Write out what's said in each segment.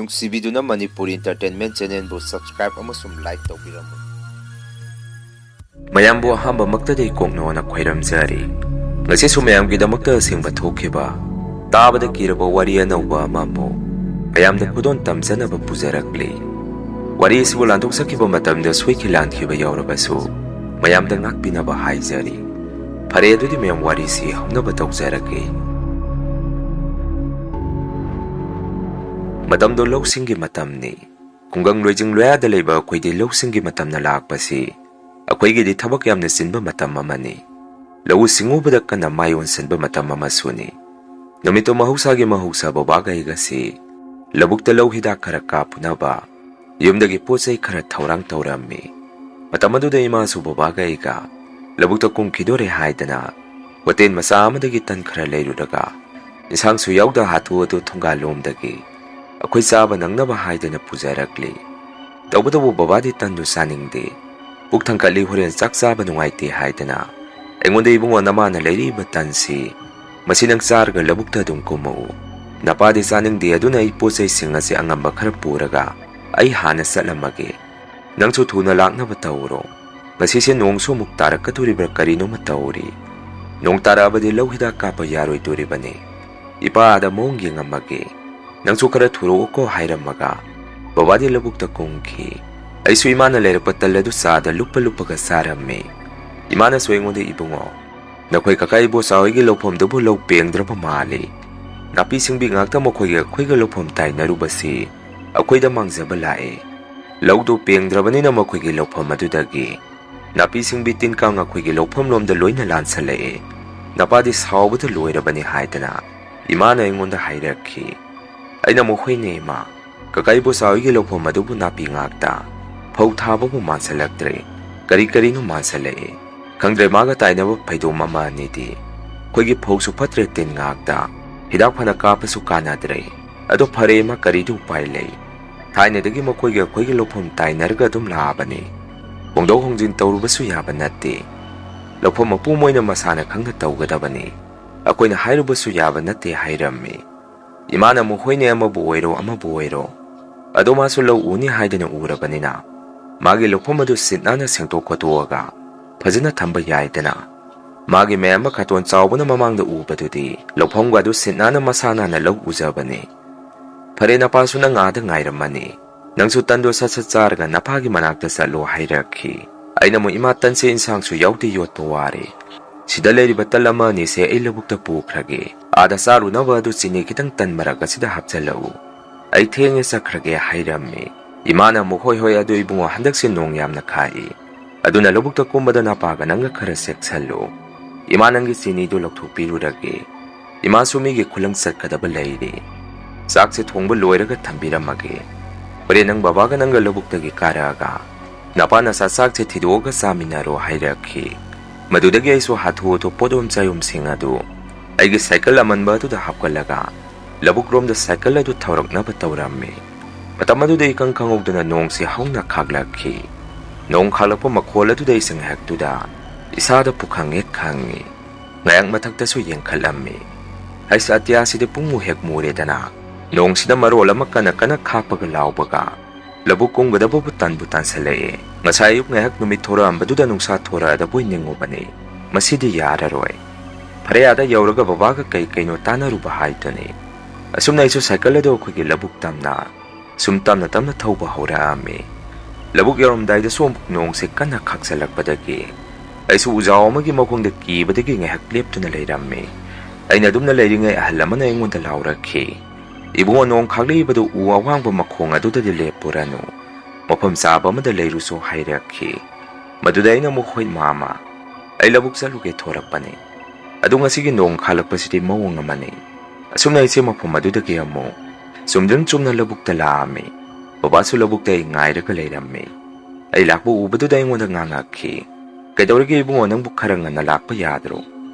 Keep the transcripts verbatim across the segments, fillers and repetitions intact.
ꯅꯨꯡꯁꯤꯕꯤꯗꯨꯅ Manipuri Entertainment Channelꯕꯨ subscribe ꯑꯃꯁꯨꯡ like ꯇꯧꯕꯤꯔꯝꯃꯨ꯫ ꯃꯌꯥꯝꯕꯨ ꯑꯍꯥꯟꯕꯃꯛꯇꯗꯤ ꯀꯣꯛꯅꯣꯅ ꯈꯣꯏꯔꯝꯖꯔꯤ꯫ ꯉꯁꯤꯁꯨ ꯃꯌꯥꯝꯒꯤꯗꯃꯛꯇ ꯑꯁꯦꯡꯕ ꯊꯣꯛꯈꯤꯕ, ꯇꯥꯕꯗ ꯀꯤꯔꯕ ꯋꯥꯔꯤ ꯑꯅꯧꯕ ꯑꯃꯃꯨꯛ ꯃꯌꯥꯝꯗ ꯈꯨꯗꯣꯜ ꯇꯝꯖꯅꯕ ꯄꯨꯖꯔꯛꯂꯤ꯫ ꯋꯥꯔꯤ ꯑꯁꯤꯕꯨ ꯂꯥꯟꯊꯣꯛꯆꯈꯤꯕ ꯃꯇꯝꯗ ꯁꯣꯏꯈꯤ ꯂꯥꯟꯈꯤꯕ ꯌꯥꯎꯔꯕꯁꯨ ꯃꯌꯥꯝꯗ ꯉꯥꯛꯄꯤꯅꯕ ꯍꯥꯏꯖꯔꯤ꯫ ꯐꯔꯦ, ꯑꯗꯨꯗꯤ ꯃꯌꯥꯝ ꯋꯥꯔꯤꯁꯤ ꯍꯧꯅꯕ ꯇꯧꯖꯔꯒꯦ꯫ ꯃꯇꯝꯗꯣ ꯂꯧꯁꯤꯡꯒꯤ ꯃꯇꯝꯅꯤ꯫ ꯈꯨꯡꯒꯪ ꯂꯣꯏꯖꯤꯡ ꯂꯣꯌꯥꯗ ꯂꯩꯕ ꯑꯩꯈꯣꯏꯗꯤ ꯂꯧꯁꯤꯡꯒꯤ ꯃꯇꯝꯅ ꯂꯥꯛꯄꯁꯤ ꯑꯩꯈꯣꯏꯒꯤꯗꯤ ꯊꯕꯛ ꯌꯥꯝꯅ ꯆꯤꯟꯕ ꯃꯇꯝ ꯑꯃꯅꯤ꯫ ꯂꯧꯎ ꯁꯤꯡꯎꯕꯗ ꯀꯟꯅ ꯃꯥꯏ ꯑꯣꯟꯁꯤꯟꯕ ꯃꯇꯝ ꯑꯃꯁꯨꯅꯤ꯫ ꯅꯨꯃꯤꯠꯇꯨ ꯃꯍꯧꯁꯥꯒꯤ ꯃꯍꯧꯁꯥ ꯕꯕꯥꯒ ꯑꯩꯒꯁꯤ ꯂꯧꯕꯨꯛꯇ ꯂꯧ ꯍꯤꯗꯥꯛ ꯈꯔ ꯀꯥꯞꯄꯨꯅꯕ ꯌꯨꯝꯗꯒꯤ ꯄꯣꯠ ꯆꯩ ꯈꯔ ꯊꯧꯔꯥꯡ ꯇꯧꯔꯝꯃꯤ꯫ ꯃꯇꯝ ꯑꯗꯨꯗ ꯏꯃꯥꯁꯨ ꯕꯕꯥꯒ ꯑꯩꯒ ꯂꯧꯕꯨꯛꯇ ꯀꯨꯝꯈꯤꯗꯣꯔꯦ ꯍꯥꯏꯗꯅ ꯍꯣꯇꯦꯜ ꯃꯆꯥ ꯑꯃꯗꯒꯤ ꯇꯟ ꯈꯔ ꯂꯩꯔꯨꯔꯒ ꯏꯟꯁꯥꯡꯁꯨ ꯌꯥꯎꯗ ꯍꯥꯊꯨ ꯍꯥꯊꯨ ꯊꯣꯡꯒꯥꯜꯂꯣꯝꯗꯒꯤ ꯑꯩꯈꯣꯏ ꯆꯥꯕ ꯅꯪꯅꯕ ꯍꯥꯏꯗꯅ ꯄꯨꯖꯔꯛꯂꯤ꯫ ꯇꯧꯕꯇꯕꯨ ꯕꯕꯥꯗꯤ ꯇꯟꯗꯨ ꯆꯥꯅꯤꯡꯗꯦ꯫ "ꯄꯨꯛ ꯊꯟꯒꯠꯂꯤ, ꯍꯣꯔꯦꯟ ꯆꯥꯛ ꯆꯥꯕ ꯅꯨꯡꯉꯥꯏꯇꯦ" ꯍꯥꯏꯗꯅ ꯑꯩꯉꯣꯟꯗ, "ꯏꯕꯨꯡꯉꯣ, ꯅꯃꯥꯅ ꯂꯩꯔꯛꯏꯕ ꯇꯟꯁꯤ ꯃꯁꯤ ꯅꯪ ꯆꯥꯔꯒ ꯂꯧꯕꯨꯛꯇ ꯑꯗꯨꯝ ꯀꯨꯝꯃꯛꯎ꯫ ꯅꯄꯥꯗꯤ ꯆꯥꯅꯤꯡꯗꯦ, ꯑꯗꯨꯅ ꯑꯩ ꯄꯣꯠ ꯆꯩꯁꯤꯡ ꯑꯁꯤ ꯑꯉꯝꯕ ꯈꯔ ꯄꯨꯔꯒ ꯑꯩ ꯍꯥꯟꯅ ꯆꯠꯂꯝꯃꯒꯦ꯫ ꯅꯪꯁꯨ ꯊꯨꯅ ꯂꯥꯛꯅꯕ ꯇꯧꯔꯣ꯫ ꯉꯁꯤꯁꯦ ꯅꯣꯡꯁꯨ ꯑꯃꯨꯛ ꯇꯥꯔꯛꯀꯗꯣꯔꯤꯕ꯭ꯔꯥ ꯀꯔꯤꯅꯣꯃ ꯇꯧꯔꯤ꯫ ꯅꯣꯡ ꯇꯥꯔꯛꯑꯕꯗꯤ ꯂꯧ ꯍꯤꯗꯥꯛ ꯀꯥꯞꯄ ꯌꯥꯔꯣꯏꯗꯣꯔꯤꯕꯅꯤ꯫ ꯏꯄꯥ ꯑꯥꯗ ꯃꯑꯣꯡ ꯌꯦꯡꯉꯝꯃꯒꯦ꯫ ꯅꯪꯁꯨ ꯈꯔ ꯊꯨꯔꯛꯎꯀꯣ" ꯍꯥꯏꯔꯝꯃꯒ ꯕꯕꯥꯗꯤ ꯂꯧꯕꯨꯛꯇ ꯀꯨꯝꯈꯤ꯫ ꯑꯩꯁꯨ ꯏꯃꯥꯅ ꯂꯩꯔꯛꯄ ꯇꯜ ꯑꯗꯨ ꯆꯥꯗ ꯂꯨꯞꯄ ꯂꯨꯞꯄꯒ ꯆꯥꯔꯝꯃꯤ꯫ ꯏꯃꯥꯅꯁꯨ ꯑꯩꯉꯣꯟꯗ, "ꯏꯕꯨꯡꯉꯣ, ꯅꯈꯣꯏ ꯀꯀꯥ ꯏꯕꯣꯆꯥ ꯍꯣꯏꯒꯤ ꯂꯧꯐꯝꯗꯨꯕꯨ ꯂꯧ ꯄꯦꯡꯗ꯭ꯔꯕ ꯃꯥꯜꯂꯤ꯫ ꯅꯥꯄꯤ ꯁꯤꯡꯕꯤ ꯉꯥꯛꯇ ꯃꯈꯣꯏꯒ ꯑꯩꯈꯣꯏꯒ ꯂꯧꯐꯝ ꯇꯥꯏꯅꯔꯨꯕꯁꯤ ꯑꯩꯈꯣꯏꯗ ꯃꯥꯡꯖꯕ ꯂꯥꯛꯑꯦ꯫ ꯂꯧꯗꯨ ꯄꯦꯡꯗ꯭ꯔꯕꯅꯤꯅ ꯃꯈꯣꯏꯒꯤ ꯂꯧꯐꯝ ꯑꯗꯨꯗꯒꯤ ꯅꯥꯄꯤ ꯁꯤꯡꯕꯤ ꯇꯤꯟ ꯀꯥꯡ ꯑꯩꯈꯣꯏꯒꯤ ꯂꯧꯐꯝ ꯂꯣꯝꯗ ꯂꯣꯏꯅ ꯂꯥꯟꯁꯜꯂꯛꯑꯦ꯫ ꯅꯄꯥꯗꯤ ꯁꯥꯎꯕꯗ ꯂꯣꯏꯔꯕꯅꯤ" ꯍꯥꯏꯗꯅ ꯏꯃꯥꯅ ꯑꯩꯉꯣꯟꯗ ꯍꯥꯏꯔꯛꯈꯤ꯫ ꯑꯩꯅ ꯑꯃꯨꯛ, "ꯍꯣꯏꯅꯦ ꯏꯃꯥ, ꯀꯀꯥ ꯏꯕꯣꯆꯥ ꯍꯣꯏꯒꯤ ꯂꯧꯐꯝ ꯑꯗꯨꯕꯨ ꯅꯥꯄꯤ ꯉꯥꯛꯇ, ꯐꯧ ꯊꯥꯕꯕꯨ ꯃꯥꯟꯁꯜꯂꯛꯇ꯭ꯔꯦ, ꯀꯔꯤ ꯀꯔꯤꯅꯣ ꯃꯥꯟꯁꯜꯂꯛꯑꯦ꯫ ꯈꯪꯗ꯭ꯔꯦ, ꯃꯥꯒ ꯇꯥꯏꯅꯕ ꯐꯩꯗꯣꯝ ꯑꯃ ꯑꯅꯤꯗꯤ ꯑꯩꯈꯣꯏꯒꯤ ꯐꯧꯁꯨ ꯐꯠꯇ꯭ꯔꯦ, ꯇꯤꯟ ꯉꯥꯛꯇ꯫ ꯍꯤꯗꯥꯛ ꯐꯅ ꯀꯥꯞꯄꯁꯨ ꯀꯥꯟꯅꯗ꯭ꯔꯦ꯫ ꯑꯗꯣ ꯐꯔꯦ ꯏꯃꯥ, ꯀꯔꯤꯗꯤ ꯎꯄꯥꯏ ꯂꯩ? ꯊꯥꯏꯅꯗꯒꯤ ꯃꯈꯣꯏꯒ ꯑꯩꯈꯣꯏꯒꯤ ꯂꯧꯐꯝ ꯇꯥꯏꯅꯔꯒ ꯑꯗꯨꯝ ꯂꯥꯛꯑꯕꯅꯤ꯫ ꯍꯣꯡꯗꯣꯛ ꯍꯣꯡꯖꯤꯟ ꯇꯧꯔꯨꯕꯁꯨ ꯌꯥꯕ ꯅꯠꯇꯦ꯫ ꯂꯧꯐꯝ ꯃꯄꯨ ꯃꯣꯏꯅ ꯃꯁꯥꯅ ꯈꯪꯅ ꯇꯧꯒꯗꯕꯅꯤ꯫ ꯑꯩꯈꯣꯏꯅ ꯍꯥꯏꯔꯨꯕꯁꯨ ꯌꯥꯕ ꯅꯠꯇꯦ" ꯍꯥꯏꯔꯝꯃꯤ꯫ ꯏꯃꯥꯅ ꯑꯃꯨꯛ ꯍꯣꯏꯅꯦ, ꯑꯃꯕꯨ ꯑꯣꯏꯔꯣ ꯑꯃꯕꯨ ꯑꯣꯏꯔꯣ, ꯑꯗꯣ ꯃꯥꯁꯨ ꯂꯧ ꯎꯅꯤ ꯍꯥꯏꯗꯅ ꯎꯔꯕꯅꯤꯅ ꯃꯥꯒꯤ ꯂꯧꯐꯝ ꯑꯗꯨ ꯁꯤꯠ ꯅꯥꯟꯅ ꯁꯦꯡꯗꯣꯛ ꯈꯣꯠꯇꯣꯛꯑꯒ ꯐꯖꯅ ꯊꯝꯕ ꯌꯥꯏꯗꯅ꯫ ꯃꯥꯒꯤ ꯃꯌꯥꯝꯕ ꯈꯥꯇꯣꯟ ꯆꯥꯎꯕꯅ ꯃꯃꯥꯡꯗ ꯎꯕꯗꯨꯗꯤ ꯂꯧꯐꯝꯒ ꯑꯗꯨ ꯁꯤꯠ ꯅꯥꯟꯅ ꯃꯁꯥ ꯅꯥꯟꯅ ꯂꯧ ꯎꯖꯕꯅꯤ꯫ ꯐꯔꯦ, ꯅꯄꯥꯁꯨ ꯅꯪ ꯑꯥꯗ ꯉꯥꯏꯔꯝꯃꯅꯤ꯫ ꯅꯪꯁꯨ ꯇꯟꯗꯣ ꯁꯠ ꯁꯠ ꯆꯥꯔꯒ ꯅꯄꯥꯒꯤ ꯃꯅꯥꯛꯇ ꯆꯠꯂꯣ ꯍꯥꯏꯔꯛꯈꯤ꯫ ꯑꯩꯅ ꯑꯃꯨꯛ, ꯏꯃꯥ, ꯇꯟꯁꯦ ꯏꯟꯁꯥꯡꯁꯨ ꯌꯥꯎꯗꯦ, ꯌꯣꯠꯄ ꯋꯥꯔꯦ꯫ ꯁꯤꯗ ꯂꯩꯔꯤꯕ ꯇꯟ ꯑꯃ ꯑꯅꯤꯁꯦ ꯑꯩ ꯂꯧꯕꯨꯛꯇ ꯄꯨꯈ꯭ꯔꯒꯦ꯫ ꯑꯥꯗ ꯆꯥꯔꯨꯅꯕ ꯑꯗꯨ ꯆꯤꯅꯤ ꯈꯤꯇꯪ ꯇꯟ ꯃꯔꯛ ꯑꯁꯤꯗ ꯍꯥꯞꯆꯤꯜꯂꯛꯎ꯫ ꯑꯩ ꯊꯦꯡꯉꯦ, ꯆꯠꯈ꯭ꯔꯒꯦ ꯍꯥꯏꯔꯝꯃꯤ꯫ ꯏꯃꯥꯅ ꯑꯃꯨꯛ, ꯍꯣꯏ ꯍꯣꯏ, ꯑꯗꯨ ꯏꯕꯨꯡꯉꯣ, ꯍꯟꯗꯛꯁꯦ ꯅꯣꯡ ꯌꯥꯝꯅ ꯈꯥꯛꯏ꯫ ꯑꯗꯨꯅ ꯂꯧꯕꯨꯛꯇ ꯀꯨꯝꯕꯗ ꯅꯄꯥꯒ ꯅꯪꯒ ꯈꯔ ꯆꯦꯛꯁꯜꯂꯨ꯫ ꯏꯃꯥ, ꯅꯪꯒꯤ ꯆꯤꯅꯤꯗꯨ ꯂꯧꯊꯣꯛꯄꯤꯔꯨꯔꯒꯦ꯫ ꯏꯃꯥꯁꯨ ꯃꯤꯒꯤ ꯈꯨꯂꯪ ꯆꯠꯀꯗꯕ ꯂꯩꯔꯤ꯫ ꯆꯥꯛꯁꯦ ꯊꯣꯡꯕ ꯂꯣꯏꯔꯒ ꯊꯝꯕꯤꯔꯝꯃꯒꯦ꯫ ꯍꯣꯔꯦꯟ ꯅꯪ ꯕꯕꯥꯒ ꯅꯪꯒ ꯂꯧꯕꯨꯛꯇꯒꯤ ꯀꯥꯔꯛꯑꯒ ꯅꯄꯥ ꯅꯆꯥ ꯆꯥꯛꯁꯦ ꯊꯤꯗꯣꯛꯑꯒ ꯆꯥꯃꯤꯟꯅꯔꯣ ꯍꯥꯏꯔꯛꯈꯤ꯫ ꯃꯗꯨꯗꯒꯤ ꯑꯩꯁꯨ ꯍꯥꯊꯨ ꯍꯥꯊꯨ ꯄꯣꯠꯌꯣꯝ ꯆꯥꯌꯣꯝꯁꯤꯡ ꯑꯗꯨ ꯑꯩꯒꯤ ꯁꯥꯏꯀꯜ ꯑꯃꯟꯕ ꯑꯗꯨꯗ ꯍꯥꯞꯀꯠꯂꯒ ꯂꯧꯕꯨꯛꯔꯣꯝꯗ ꯁꯥꯏꯀꯜ ꯑꯗꯨ ꯊꯧꯔꯛꯅꯕ ꯇꯧꯔꯝꯃꯤ꯫ ꯃꯇꯝ ꯑꯗꯨꯗ ꯏꯈꯪ ꯈꯪꯍꯧꯗꯅ ꯅꯣꯡꯁꯤ ꯍꯧꯅ ꯈꯥꯛꯂꯛꯈꯤ꯫ ꯅꯣꯡ ꯈꯥꯛꯂꯛꯄ ꯃꯈꯣꯜ ꯑꯗꯨꯗ ꯑꯩꯁꯦ ꯉꯥꯏꯍꯥꯛꯇꯨꯗ ꯏꯁꯥꯗ ꯄꯨꯈꯪ ꯍꯦꯛ ꯈꯪꯉꯤ꯫ ꯉꯥꯏꯍꯥꯛ ꯃꯊꯛꯇꯁꯨ ꯌꯦꯡꯈꯠꯂꯝꯃꯤ꯫ ꯑꯩꯁꯦ ꯑꯇꯤꯌꯥꯁꯤꯗꯤ ꯄꯨꯡꯃꯨ ꯍꯦꯛ ꯃꯨꯔꯦꯗꯅ꯫ ꯅꯣꯡꯁꯤꯅ ꯃꯔꯣꯜ ꯑꯃ ꯀꯟꯅ ꯀꯟꯅ ꯈꯥꯛꯄꯒ ꯂꯥꯎꯕꯒ ꯂꯧꯕꯨꯛ ꯀꯨꯝꯒꯗꯕꯕꯨ ꯇꯟꯕꯨ ꯇꯟꯁꯤꯜꯂꯛꯑꯦ꯫ ꯉꯁꯥꯏ ꯑꯌꯨꯛ ꯉꯥꯏꯍꯥꯛ ꯅꯨꯃꯤꯠ ꯊꯣꯔꯛꯑꯝꯕꯗꯨꯗ ꯅꯨꯡꯁꯥ ꯊꯣꯔꯛꯑꯗꯕꯣꯏ ꯅꯤꯡꯉꯨꯕꯅꯤ꯫ ꯃꯁꯤꯗꯤ ꯌꯥꯔꯔꯣꯏ꯫ ꯐꯔꯦ, ꯑꯥꯗ ꯌꯧꯔꯒ ꯕꯕꯥꯒ ꯀꯩ ꯀꯩꯅꯣ ꯇꯥꯟꯅꯔꯨꯕ ꯍꯥꯏꯗꯨꯅꯤ꯫ ꯑꯁꯨꯝꯅ ꯑꯩꯁꯨ ꯁꯥꯏꯀꯜ ꯑꯗꯨ ꯑꯩꯈꯣꯏꯒꯤ ꯂꯧꯕꯨꯛ ꯇꯝꯅ ꯁꯨꯝ ꯇꯞꯅ ꯇꯞꯅ ꯊꯧꯕ ꯍꯧꯔꯛꯑꯝꯃꯤ꯫ ꯂꯧꯕꯨꯛ ꯌꯧꯔꯝꯗꯥꯏꯗꯁꯨ ꯑꯃꯨꯛ ꯅꯣꯡꯁꯦ ꯀꯟꯅ ꯈꯥꯛꯆꯜꯂꯛꯄꯗꯒꯤ ꯑꯩꯁꯨ ꯎꯖꯥꯎ ꯑꯃꯒꯤ ꯃꯈꯣꯡꯗ ꯀꯤꯕꯗꯒꯤ ꯉꯥꯏꯍꯥꯛ ꯂꯦꯞꯇꯨꯅ ꯂꯩꯔꯝꯃꯤ꯫ ꯑꯩꯅ ꯑꯗꯨꯝꯅ ꯂꯩꯔꯤꯉꯩ ꯑꯍꯜ ꯑꯃꯅ ꯑꯩꯉꯣꯟꯗ ꯂꯥꯎꯔꯛꯈꯤ, "ꯏꯕꯨꯡꯉꯣ, ꯅꯣꯡ ꯈꯥꯛꯂꯛꯏꯕꯗꯨ ꯎ ꯑꯋꯥꯡꯕ ꯃꯈꯣꯡ ꯑꯗꯨꯗꯗꯤ ꯂꯦꯞꯄꯨꯔꯅꯨ꯫ ꯃꯐꯝ ꯆꯥꯕ ꯑꯃꯗ ꯂꯩꯔꯨꯁꯨ" ꯍꯥꯏꯔꯛꯈꯤ꯫ ꯃꯗꯨꯗ ꯑꯩꯅ ꯑꯃꯨꯛ, "ꯍꯣꯏ ꯃꯥꯃ, ꯑꯩ ꯂꯧꯕꯨꯛ ꯆꯠꯂꯨꯒꯦ" ꯊꯣꯔꯛꯄꯅꯤ꯫ ꯑꯗꯨ ꯉꯁꯤꯒꯤ ꯅꯣꯡ ꯈꯥꯛꯂꯛꯄꯁꯤꯗꯤ ꯃꯑꯣꯡ ꯑꯃꯅꯤ꯫ ꯑꯁꯨꯝꯅ ꯑꯩꯁꯦ ꯃꯐꯝ ꯑꯗꯨꯗꯒꯤ ꯑꯃꯨꯛ ꯆꯨꯝꯗ꯭ꯔꯤꯡ ꯆꯨꯝꯅ ꯂꯧꯕꯨꯛꯇ ꯂꯥꯛꯑꯝꯃꯤ꯫ ꯕꯕꯥꯁꯨ ꯂꯧꯕꯨꯛꯇ ꯑꯩ ꯉꯥꯏꯔꯒ ꯂꯩꯔꯝꯃꯤ꯫ ꯑꯩ ꯂꯥꯛꯄ ꯎꯕꯗꯨꯗ ꯑꯩꯉꯣꯟꯗ ꯉꯥꯡꯉꯛꯈꯤ, "ꯀꯩꯗꯧꯔꯒꯦ ꯏꯕꯨꯡꯉꯣ, ꯅꯪꯕꯨ ꯈꯔ ꯉꯟꯅ ꯂꯥꯛꯄ ꯌꯥꯗ꯭ꯔꯣ?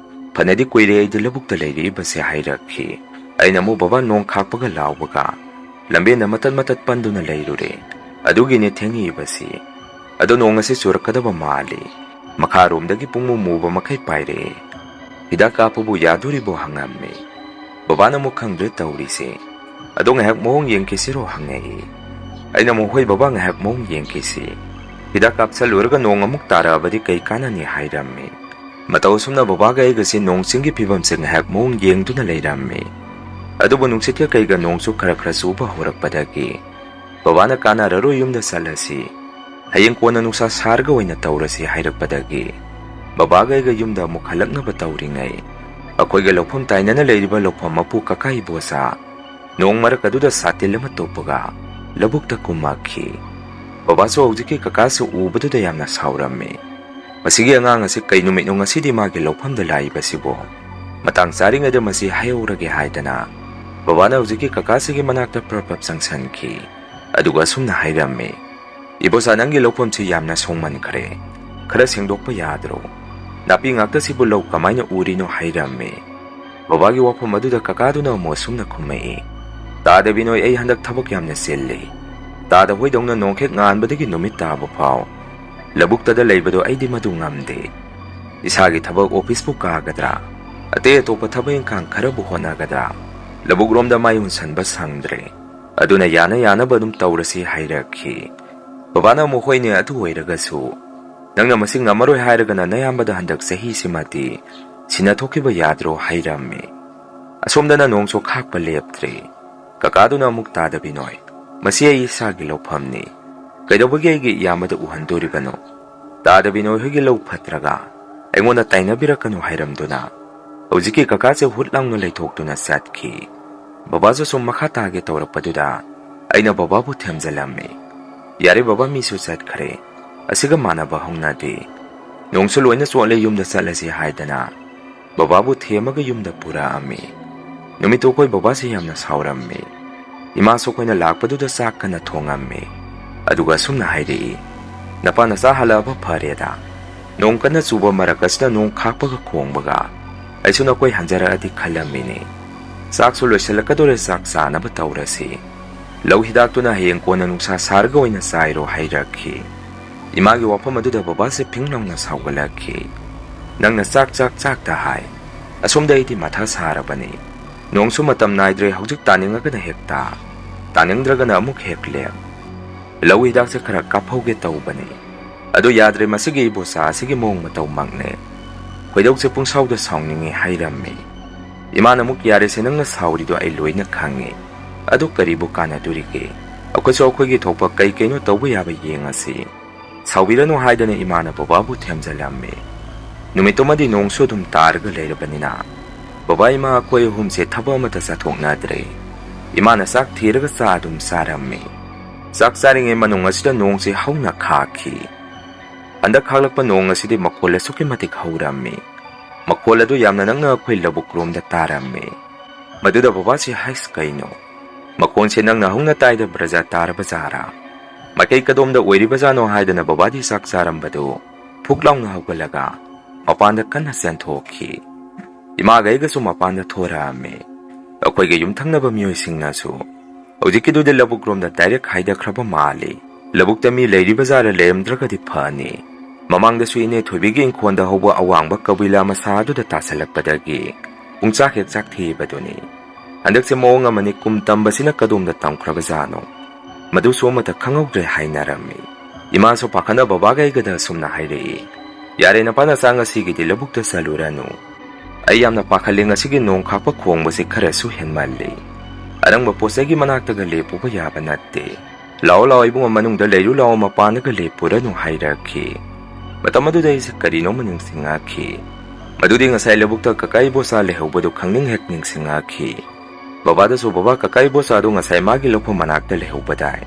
ꯐꯅꯗꯤ ꯀꯨꯏꯔꯦ ꯑꯩꯗꯤ ꯂꯧꯕꯨꯛꯇ ꯂꯩꯔꯛꯏꯕꯁꯦ" ꯍꯥꯏꯔꯛꯈꯤ꯫ ꯑꯩꯅ ꯑꯃꯨꯛ ꯕꯕꯥ ꯅꯣꯡ ꯈꯥꯛꯄꯒ ꯂꯥꯎꯕꯒ ꯂꯝꯕꯦꯟꯗ ꯃꯇꯠ ꯃꯇꯠ ꯄꯟꯗꯨꯅ ꯂꯩꯔꯨꯔꯦ꯫ ꯑꯗꯨꯒꯤꯅꯦ ꯊꯦꯡꯉꯤꯕꯁꯤ꯫ ꯑꯗꯣ ꯅꯣꯡ ꯑꯁꯤ ꯆꯨꯔꯛꯀꯗꯕ ꯃꯥꯜꯂꯤ꯫ ꯃꯈꯥꯔꯣꯝꯗꯒꯤ ꯄꯨꯡꯃꯨ ꯃꯨꯕ ꯃꯈꯩ ꯄꯥꯏꯔꯛꯑꯦ꯫ "ꯍꯤꯗꯥꯛ ꯀꯥꯞꯄꯕꯨ ꯌꯥꯗꯣꯔꯤꯕꯣ?" ꯍꯪꯉꯝꯃꯤ꯫ ꯕꯕꯥꯅ ꯑꯃꯨꯛ ꯈꯪꯗ꯭ꯔꯦ ꯇꯧꯔꯤꯁꯦ꯫ "ꯑꯗꯣ ꯉꯥꯏꯍꯥꯛ ꯃꯑꯣꯡ ꯌꯦꯡꯈꯤꯁꯤꯔꯣ?" ꯍꯪꯉꯛꯏ꯫ ꯑꯩꯅ ꯑꯃꯨꯛ, "ꯍꯣꯏ ꯕꯕꯥ, ꯉꯥꯏꯍꯥꯛ ꯃꯑꯣꯡ ꯌꯦꯡꯈꯤꯁꯤ꯫ ꯍꯤꯗꯥꯛ ꯀꯥꯞꯁꯜꯂꯨꯔꯒ ꯅꯣꯡ ꯑꯃꯨꯛ ꯇꯥꯔꯛꯑꯕꯗꯤ ꯀꯩ ꯀꯥꯟꯅꯅꯤ?" ꯍꯥꯏꯔꯝꯃꯤ꯫ ꯃꯇꯧ ꯑꯁꯨꯝꯅ ꯕꯕꯥꯒ ꯑꯩꯒꯁꯦ ꯅꯣꯡ ꯆꯤꯡꯒꯤ ꯐꯤꯕꯝꯁꯦ ꯉꯥꯏꯍꯥꯛ ꯃꯑꯣꯡ ꯌꯦꯡꯗꯨꯅ ꯂꯩꯔꯝꯃꯤ꯫ ꯑꯗꯨꯕꯨ ꯅꯨꯡꯁꯤꯠꯀ ꯀꯩꯒ ꯅꯣꯡꯁꯨ ꯈꯔ ꯈꯔ ꯆꯨꯕ ꯍꯧꯔꯛꯄꯗꯒꯤ ꯕꯕꯥꯅ "ꯀꯥꯟꯅꯔꯔꯣꯏ, ꯌꯨꯝꯗ ꯆꯠꯂꯁꯤ꯫ ꯍꯌꯦꯡ ꯀꯣꯟꯅ ꯅꯨꯡꯁꯥ ꯁꯥꯔꯒ ꯑꯣꯏꯅ ꯇꯧꯔꯁꯤ" ꯍꯥꯏꯔꯛꯄꯗꯒꯤ ꯕꯕꯥꯒ ꯑꯩꯒ ꯌꯨꯝꯗ ꯑꯃꯨꯛ ꯍꯜꯂꯛꯅꯕ ꯇꯧꯔꯤꯉꯩ, ꯑꯩꯈꯣꯏꯒ ꯂꯧꯐꯝ ꯇꯥꯏꯅꯅ ꯂꯩꯔꯤꯕ ꯂꯧꯐꯝ ꯃꯄꯨ ꯀꯀꯥ ꯏꯕꯣꯆꯥ ꯅꯣꯡ ꯃꯔꯛ ꯑꯗꯨꯗ ꯁꯥꯇꯤꯟ ꯑꯃ ꯇꯨꯞꯄꯒ ꯂꯧꯕꯨꯛꯇ ꯀꯨꯝꯃꯛꯈꯤ꯫ ꯕꯕꯥꯁꯨ ꯍꯧꯖꯤꯛꯀꯤ ꯀꯀꯥꯁꯨ ꯎꯕꯗꯨꯗ ꯌꯥꯝꯅ ꯁꯥꯎꯔꯝꯃꯤ꯫ "ꯃꯁꯤꯒꯤ ꯑꯉꯥꯡ ꯑꯁꯤ ꯀꯩ ꯅꯨꯃꯤꯠꯅꯣ ꯉꯁꯤꯗꯤ ꯃꯥꯒꯤ ꯂꯧꯐꯝꯗ ꯂꯥꯛꯏꯕꯁꯤꯕꯣ? ꯃꯇꯥꯡ ꯆꯥꯔꯤꯉꯩꯗ ꯃꯁꯤ ꯍꯥꯏꯍꯧꯔꯒꯦ" ꯍꯥꯏꯗꯅ ꯕꯕꯥꯅ ꯍꯧꯖꯤꯛꯀꯤ ꯀꯀꯥꯁꯤꯒꯤ ꯃꯅꯥꯛꯇ ꯄ꯭ꯔꯞ ꯄ꯭ꯔꯞ ꯆꯪꯁꯟꯈꯤ꯫ ꯑꯗꯨꯒ ꯑꯁꯨꯝꯅ ꯍꯥꯏꯔꯝꯃꯤ, "ꯏꯕꯣꯆꯥ, ꯅꯪꯒꯤ ꯂꯧꯐꯝꯁꯤ ꯌꯥꯝꯅ ꯁꯣꯡꯃꯟꯈ꯭ꯔꯦ꯫ ꯈꯔ ꯁꯦꯡꯗꯣꯛꯄ ꯌꯥꯗ꯭ꯔꯣ? ꯅꯥꯄꯤ ꯉꯥꯛꯇꯁꯤꯕꯨ ꯂꯧ ꯀꯃꯥꯏꯅ ꯎꯔꯤꯅꯣ?" ꯍꯥꯏꯔꯝꯃꯤ꯫ ꯕꯕꯥꯒꯤ ꯋꯥꯐꯝ ꯑꯗꯨꯗ ꯀꯀꯥꯗꯨꯅ ꯑꯃꯨꯛ ꯑꯁꯨꯝꯅ ꯈꯨꯝꯃꯛꯏ, "ꯇꯥꯗ ꯕꯤꯅꯣꯏ, ꯑꯩ ꯍꯟꯗꯛ ꯊꯕꯛ ꯌꯥꯝꯅ ꯆꯤꯜꯂꯤ꯫ ꯇꯥꯗ ꯍꯣꯏꯗꯧꯅ ꯅꯣꯡꯈꯦꯛ ꯉꯥꯟꯕꯗꯒꯤ ꯅꯨꯃꯤꯠ ꯇꯥꯕ ꯐꯥꯎ ꯂꯧꯕꯨꯛꯇꯗ ꯂꯩꯕꯗꯣ ꯑꯩꯗꯤ ꯃꯗꯨ ꯉꯝꯗꯦ꯫ ꯏꯁꯥꯒꯤ ꯊꯕꯛ ꯑꯣꯐꯤꯁꯄꯨ ꯀꯥꯒꯗ꯭ꯔꯥ, ꯑꯇꯩ ꯑꯇꯣꯞꯄ ꯊꯕꯛ ꯏꯪꯈꯥꯡ ꯈꯔꯕꯨ ꯍꯣꯠꯅꯒꯗ꯭ꯔꯥ, ꯂꯧꯕꯨꯛꯔꯣꯝꯗ ꯃꯥꯏ ꯑꯣꯟꯁꯟꯕ ꯁꯪꯗ꯭ꯔꯦ꯫ ꯑꯗꯨꯅ ꯌꯥꯅ ꯌꯥꯅꯕ ꯑꯗꯨꯝ ꯇꯧꯔꯁꯤ" ꯍꯥꯏꯔꯛꯈꯤ꯫ ꯕꯕꯥꯅ ꯑꯃꯨꯛ, "ꯍꯣꯏꯅꯦ, ꯑꯗꯨ ꯑꯣꯏꯔꯒꯁꯨ ꯅꯪꯅ ꯃꯁꯤ ꯉꯝꯃꯔꯣꯏ ꯍꯥꯏꯔꯒꯅ ꯅꯌꯥꯝꯕꯗ ꯍꯟꯗꯛ ꯆꯍꯤꯁꯤꯃꯗꯤ ꯁꯤꯟꯅꯊꯣꯛꯈꯤꯕ ꯌꯥꯗ꯭ꯔꯣ?" ꯍꯥꯏꯔꯝꯃꯤ꯫ ꯑꯁꯣꯝꯗꯅ ꯅꯣꯡꯁꯨ ꯈꯥꯛꯄ ꯂꯦꯞꯇ꯭ꯔꯦ꯫ ꯀꯀꯥꯗꯨꯅ ꯑꯃꯨꯛ, "ꯇꯥꯗ ꯕꯤꯅꯣꯏ, ꯃꯁꯤ ꯑꯩ ꯏꯁꯥꯒꯤ ꯂꯧꯐꯝꯅꯤ꯫ ꯀꯩꯗꯧꯕꯒꯤ ꯑꯩꯒꯤ ꯏꯌꯥꯝꯕꯗ ꯎꯍꯟꯗꯣꯔꯤꯕꯅꯣ? ꯇꯥꯗ ꯕꯤꯅꯣꯏ ꯍꯣꯏꯒꯤ ꯂꯧ ꯐꯠꯇ꯭ꯔꯒ ꯑꯩꯉꯣꯟꯗ ꯇꯥꯏꯅꯕꯤꯔꯛꯀꯅꯨ" ꯍꯥꯏꯔꯝꯗꯨꯅ ꯍꯧꯖꯤꯛꯀꯤ ꯀꯀꯥꯁꯦ ꯍꯨꯠ ꯂꯥꯎꯅ ꯂꯩꯊꯣꯛꯇꯨꯅ ꯆꯠꯈꯤ꯫ ꯕꯕꯥꯁꯨ ꯁꯨꯝ ꯃꯈꯥ ꯇꯥꯒꯦ ꯇꯧꯔꯛꯄꯗꯨꯗ ꯑꯩꯅ ꯕꯕꯥꯕꯨ ꯊꯦꯝꯖꯤꯜꯂꯝꯃꯤ꯫ "ꯌꯥꯔꯦ ꯕꯕꯥ, ꯃꯤꯁꯨ ꯆꯠꯈ꯭ꯔꯦ꯫ ꯑꯁꯤꯒ ꯃꯥꯟꯅꯕ ꯍꯧꯅꯗꯦ꯫ ꯅꯣꯡꯁꯨ ꯂꯣꯏꯅ ꯆꯣꯠꯂꯦ, ꯌꯨꯝꯗ ꯆꯠꯂꯁꯤ" ꯍꯥꯏꯗꯅ ꯕꯕꯥꯕꯨ ꯊꯦꯝꯃꯒ ꯌꯨꯝꯗ ꯄꯨꯔꯛꯑꯝꯃꯤ꯫ ꯅꯨꯃꯤꯠꯇꯨ ꯑꯩꯈꯣꯏ ꯕꯕꯥꯁꯤ ꯌꯥꯝꯅ ꯁꯥꯎꯔꯝꯃꯤ꯫ ꯏꯃꯥꯁꯨ ꯑꯩꯈꯣꯏꯅ ꯂꯥꯛꯄꯗꯨꯗ ꯆꯥꯛ ꯀꯟꯅ ꯊꯣꯡꯉꯝꯃꯤ꯫ ꯑꯗꯨꯒ ꯑꯁꯨꯝꯅ ꯍꯥꯏꯔꯛꯏ, "ꯅꯄꯥ ꯅꯆꯥ ꯍꯜꯂꯛꯑꯕ ꯐꯔꯦꯗ꯫ ꯅꯣꯡ ꯀꯟꯅ ꯆꯨꯕ ꯃꯔꯛ ꯑꯁꯤꯗ ꯅꯣꯡ ꯈꯥꯛꯄꯒ ꯈꯣꯡꯕꯒ ꯑꯩꯁꯨ ꯅꯈꯣꯏ ꯍꯟꯖꯔꯛꯑꯗꯤ ꯈꯜꯂꯝꯃꯤꯅꯤ꯫ ꯆꯥꯛꯁꯨ ꯂꯣꯏꯁꯤꯜꯂꯛꯀꯗꯧꯔꯦ, ꯆꯥꯛ ꯆꯥꯅꯕ ꯇꯧꯔꯁꯤ꯫ ꯂꯧ ꯍꯤꯗꯥꯛꯇꯨꯅ ꯍꯌꯦꯡ ꯀꯣꯟꯅ ꯅꯨꯡꯁꯥ ꯁꯥꯔꯒ ꯑꯣꯏꯅ ꯆꯥꯏꯔꯣ" ꯍꯥꯏꯔꯛꯈꯤ꯫ ꯏꯃꯥꯒꯤ ꯋꯥꯐꯝ ꯑꯗꯨꯗ ꯕꯕꯥꯁꯦ ꯐꯤꯡ ꯂꯥꯎꯅ ꯁꯥꯎꯒꯠꯂꯛꯈꯤ꯫ "ꯅꯪꯅ ꯆꯥꯛ, ꯆꯥꯛ, ꯆꯥꯛꯇ ꯍꯥꯏ꯫ ꯑꯁꯣꯝꯗ ꯑꯩꯗꯤ ꯃꯊꯥ ꯁꯥꯔꯕꯅꯤ꯫ ꯅꯣꯡꯁꯨ ꯃꯇꯝ ꯅꯥꯏꯗ꯭ꯔꯦ, ꯍꯧꯖꯤꯛ ꯇꯥꯅꯤꯡꯉꯒꯅ ꯍꯦꯛ ꯇꯥ, ꯇꯥꯅꯤꯡꯗ꯭ꯔꯒꯅ ꯑꯃꯨꯛ ꯍꯦꯛ ꯂꯦꯞ꯫ ꯂꯧ ꯍꯤꯗꯥꯛꯁꯦ ꯈꯔ ꯀꯥꯞꯍꯧꯒꯦ ꯇꯧꯕꯅꯤ, ꯑꯗꯨ ꯌꯥꯗ꯭ꯔꯦ, ꯃꯁꯤꯒꯤ ꯏꯕꯣꯆꯥ ꯑꯁꯤꯒꯤ ꯃꯑꯣꯡ ꯃꯇꯧꯃꯛꯅꯦ꯫ ꯈꯣꯏꯗꯧꯁꯦ ꯄꯨꯡꯁꯥꯎꯗ ꯁꯥꯎꯅꯤꯡꯉꯤ ꯍꯥꯏꯔꯝꯃꯤ꯫ ꯏꯃꯥꯅ ꯑꯃꯨꯛ, "ꯌꯥꯔꯦꯁꯦ, ꯅꯪꯅ ꯁꯥꯎꯔꯤꯗꯣ ꯑꯩ ꯂꯣꯏꯅ ꯈꯪꯉꯤ, ꯑꯗꯨ ꯀꯔꯤꯕꯨ ꯀꯥꯟꯅꯗꯣꯔꯤꯒꯦ? ꯑꯩꯈꯣꯏꯁꯨ ꯑꯩꯈꯣꯏꯒꯤ ꯊꯣꯛꯄ ꯀꯩ ꯀꯩꯅꯣ ꯇꯧꯕ ꯌꯥꯕ ꯌꯦꯡꯉꯁꯤ꯫ ꯁꯥꯎꯕꯤꯔꯅꯨ" ꯍꯥꯏꯗꯅ ꯏꯃꯥꯅ ꯕꯕꯥꯕꯨ ꯊꯦꯝꯖꯤꯜꯂꯝꯃꯤ꯫ ꯅꯨꯃꯤꯠꯇꯨꯃꯗꯤ ꯅꯣꯡꯁꯨ ꯑꯗꯨꯝ ꯇꯥꯔꯒ ꯂꯩꯔꯕꯅꯤꯅ, ꯕꯕꯥ ꯏꯃꯥ ꯑꯩꯈꯣꯏ ꯑꯍꯨꯝꯁꯦ ꯊꯕꯛ ꯑꯃꯠꯇ ꯆꯠꯊꯣꯛꯅꯗ꯭ꯔꯦ꯫ ꯏꯃꯥꯅ ꯆꯥꯛ ꯊꯤꯔꯒ ꯆꯥ ꯑꯗꯨꯝ ꯆꯥꯔꯝꯃꯤ꯫ ꯆꯥꯛ ꯆꯥꯔꯤꯉꯩ ꯃꯅꯨꯡ ꯑꯁꯤꯗ ꯅꯣꯡꯁꯦ ꯍꯧꯅ ꯈꯥꯛꯈꯤ꯫ ꯍꯟꯗꯛ ꯈꯥꯛꯂꯛꯄ ꯅꯣꯡ ꯑꯁꯤꯗꯤ ꯃꯈꯣꯜ ꯑꯁꯨꯛꯀꯤ ꯃꯇꯤꯛ ꯍꯧꯔꯝꯃꯤ꯫ ꯃꯈꯣꯜ ꯑꯗꯨ ꯌꯥꯝꯅ ꯅꯛꯅ ꯑꯩꯈꯣꯏ ꯂꯧꯕꯨꯛ ꯔꯣꯝꯗ ꯇꯥꯔꯝꯃꯤ꯫ ꯃꯗꯨꯗ ꯕꯕꯥꯁꯤ, "ꯍꯩꯁ, ꯀꯩꯅꯣ? ꯃꯈꯣꯟꯁꯦ ꯅꯪꯅ ꯍꯧꯅ ꯇꯥꯏꯗ, ꯕ꯭ꯔꯖꯥ ꯇꯥꯔꯕ ꯖꯥꯔꯥ? ꯃꯥꯏꯀꯩ ꯀꯗꯣꯝꯗ ꯑꯣꯏꯔꯤꯕꯖꯥꯠꯅꯣ?" ꯍꯥꯏꯗꯅ ꯕꯕꯥꯗꯤ ꯆꯥꯛ ꯆꯥꯔꯝꯕꯗꯨ ꯐꯨꯛ ꯂꯥꯎꯅ ꯍꯧꯒꯠꯂꯒ ꯃꯄꯥꯟꯗ ꯀꯟꯅ ꯆꯦꯟꯊꯣꯛꯈꯤ꯫ ꯏꯃꯥꯒ ꯑꯩꯒꯁꯨ ꯃꯄꯥꯟꯗ ꯊꯣꯔꯛꯑꯝꯃꯤ꯫ ꯑꯩꯈꯣꯏꯒꯤ ꯌꯨꯝꯊꯪꯅꯕ ꯃꯤꯑꯣꯏꯁꯤꯡꯅꯁꯨ, "ꯍꯧꯖꯤꯛꯀꯤꯗꯨꯗꯤ ꯂꯧꯕꯨꯛ ꯔꯣꯝꯗ ꯗꯥꯏꯔꯦꯛ ꯍꯥꯏꯗꯈ꯭ꯔꯕ ꯃꯥꯜꯂꯤ꯫ ꯂꯧꯕꯨꯛꯇ ꯃꯤ ꯂꯩꯔꯤꯕ ꯖꯥꯔ ꯂꯩꯔꯝꯗ꯭ꯔꯒꯗꯤ ꯐꯅꯤ꯫ ꯃꯃꯥꯡꯗꯁꯨ ꯏꯅꯦ ꯊꯣꯏꯕꯤꯒꯤ ꯏꯪꯈꯣꯜꯗ ꯍꯧꯕ ꯑꯋꯥꯡꯕ ꯀꯕꯨꯏꯂꯥ ꯃꯁꯥ ꯑꯗꯨꯗ ꯇꯥꯁꯜꯂꯛꯄꯗꯒꯤ ꯄꯨꯡꯆꯥꯛ ꯍꯦꯛ ꯆꯥꯛꯊꯤꯕꯗꯨꯅꯤ꯫ ꯍꯟꯗꯛꯁꯦ ꯃꯑꯣꯡ ꯑꯃꯅꯤ, ꯀꯨꯝ ꯇꯝꯕꯁꯤꯅ ꯀꯗꯣꯝꯗ ꯇꯝꯈ꯭ꯔꯕꯖꯥꯠꯅꯣ? ꯃꯗꯨꯁꯨ ꯑꯃꯠꯇ ꯈꯪꯍꯧꯗ꯭ꯔꯦ" ꯍꯥꯏꯅꯔꯝꯃꯤ꯫ ꯏꯃꯥꯁꯨ ꯄꯥꯈꯠꯅ ꯕꯕꯥꯒ ꯑꯩꯒꯗ ꯑꯁꯨꯝꯅ ꯍꯥꯏꯔꯛꯏ, "ꯌꯥꯔꯦ, ꯅꯄꯥ ꯅꯆꯥ ꯉꯁꯤꯒꯤꯗꯤ ꯂꯧꯕꯨꯛꯇ ꯆꯠꯂꯨꯔꯅꯨ꯫ ꯑꯩ ꯌꯥꯝꯅ ꯄꯥꯈꯠꯂꯦ, ꯉꯁꯤꯒꯤ ꯅꯣꯡ ꯈꯥꯛꯄ ꯈꯣꯡꯕꯁꯤ ꯈꯔꯁꯨ ꯍꯦꯟꯃꯜꯂꯤ꯫ ꯑꯔꯪꯕ ꯄꯣꯠ ꯆꯩꯒꯤ ꯃꯅꯥꯛꯇꯒ ꯂꯦꯞꯄꯨꯕ ꯌꯥꯕ ꯅꯠꯇꯦ꯫ ꯂꯥꯛꯑꯣ, ꯂꯥꯛꯑꯣ, ꯏꯕꯨꯡꯉꯣ, ꯃꯅꯨꯡꯗ ꯂꯩꯔꯨ ꯂꯥꯛꯑꯣ, ꯃꯄꯥꯟꯗꯒ ꯂꯦꯞꯄꯨꯔꯅꯨ" ꯍꯥꯏꯔꯛꯈꯤ꯫ ꯃꯇꯝ ꯑꯗꯨꯗ ꯑꯩꯁꯦ ꯀꯔꯤꯅꯣꯃ ꯅꯤꯡꯁꯤꯡꯉꯛꯈꯤ꯫ ꯃꯗꯨꯗꯤ ꯉꯁꯥꯏ ꯂꯧꯕꯨꯛꯇ ꯀꯀꯥ ꯏꯕꯣꯆꯥ ꯂꯩꯍꯧꯕꯗꯨ ꯈꯪꯅꯤꯡ ꯍꯦꯛ ꯅꯤꯡꯁꯤꯡꯉꯛꯈꯤ꯫ ꯕꯕꯥꯗꯁꯨ, "ꯕꯕꯥ, ꯀꯀꯥ ꯏꯕꯣꯆꯥꯗꯨ ꯉꯁꯥꯏ ꯃꯥꯒꯤ ꯂꯧꯐꯝ ꯃꯅꯥꯛꯇ ꯂꯩꯍꯧꯕꯗꯥꯏ?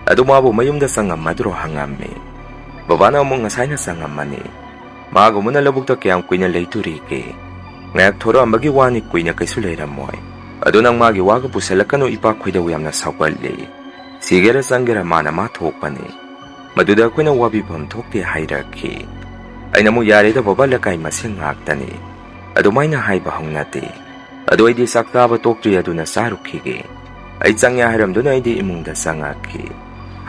ꯑꯗꯨ ꯃꯥꯕꯨ ꯃꯌꯨꯝꯗ ꯆꯪꯉꯝꯃꯗ꯭ꯔꯣ?" ꯍꯪꯉꯝꯃꯤ꯫ ꯕꯕꯥꯅ ꯑꯃꯨꯛ, "ꯉꯁꯥꯏꯅ ꯆꯪꯉꯝꯃꯅꯤ꯫ ꯃꯥꯒꯨꯝꯕꯅ ꯂꯧꯕꯨꯛꯇ ꯀꯌꯥꯝ ꯀꯨꯏꯅ ꯂꯩꯇꯣꯔꯤꯒꯦ? ꯉꯥꯏꯍꯥꯛ ꯊꯣꯔꯛꯑꯝꯕꯒꯤ ꯋꯥꯅꯤ, ꯀꯨꯏꯅ ꯀꯩꯁꯨ ꯂꯩꯔꯝꯃꯣꯏ꯫ ꯑꯗꯨ ꯅꯪ ꯃꯥꯒꯤ ꯋꯥꯒ ꯄꯨꯁꯜꯂꯛꯀꯅꯨ, ꯏꯄꯥ ꯈꯣꯏꯗꯧ ꯌꯥꯝꯅ ꯁꯥꯎꯒꯠꯂꯤ꯫ ꯁꯤꯒꯦꯔꯥ ꯆꯪꯒꯦꯔꯥ ꯃꯥꯅ ꯃꯥ ꯊꯣꯛꯄꯅꯤ꯫ ꯃꯗꯨꯗ ꯑꯩꯈꯣꯏꯅ ꯋꯥꯕꯤꯐꯝ ꯊꯣꯛꯇꯦ" ꯍꯥꯏꯔꯛꯈꯤ꯫ ꯑꯩꯅ ꯑꯃꯨꯛ, "ꯌꯥꯔꯦꯗ ꯕꯕꯥ, ꯂꯩꯀꯥꯏ ꯃꯁꯦꯟ ꯉꯥꯛꯇꯅꯤ꯫ ꯑꯗꯨꯃꯥꯏꯅ ꯍꯥꯏꯕ ꯍꯧꯅꯗꯦ꯫ ꯑꯗꯨ ꯑꯩꯗꯤ ꯆꯥꯛ ꯆꯥꯕ ꯇꯣꯛꯇ꯭ꯔꯤ, ꯑꯗꯨꯅ ꯆꯥꯔꯨꯈꯤꯒꯦ꯫ ꯑꯩ ꯆꯪꯉꯦ" ꯍꯥꯏꯔꯝꯗꯨꯅ ꯑꯩꯗꯤ ꯏꯃꯨꯡꯗ ꯆꯪꯉꯛꯈꯤ꯫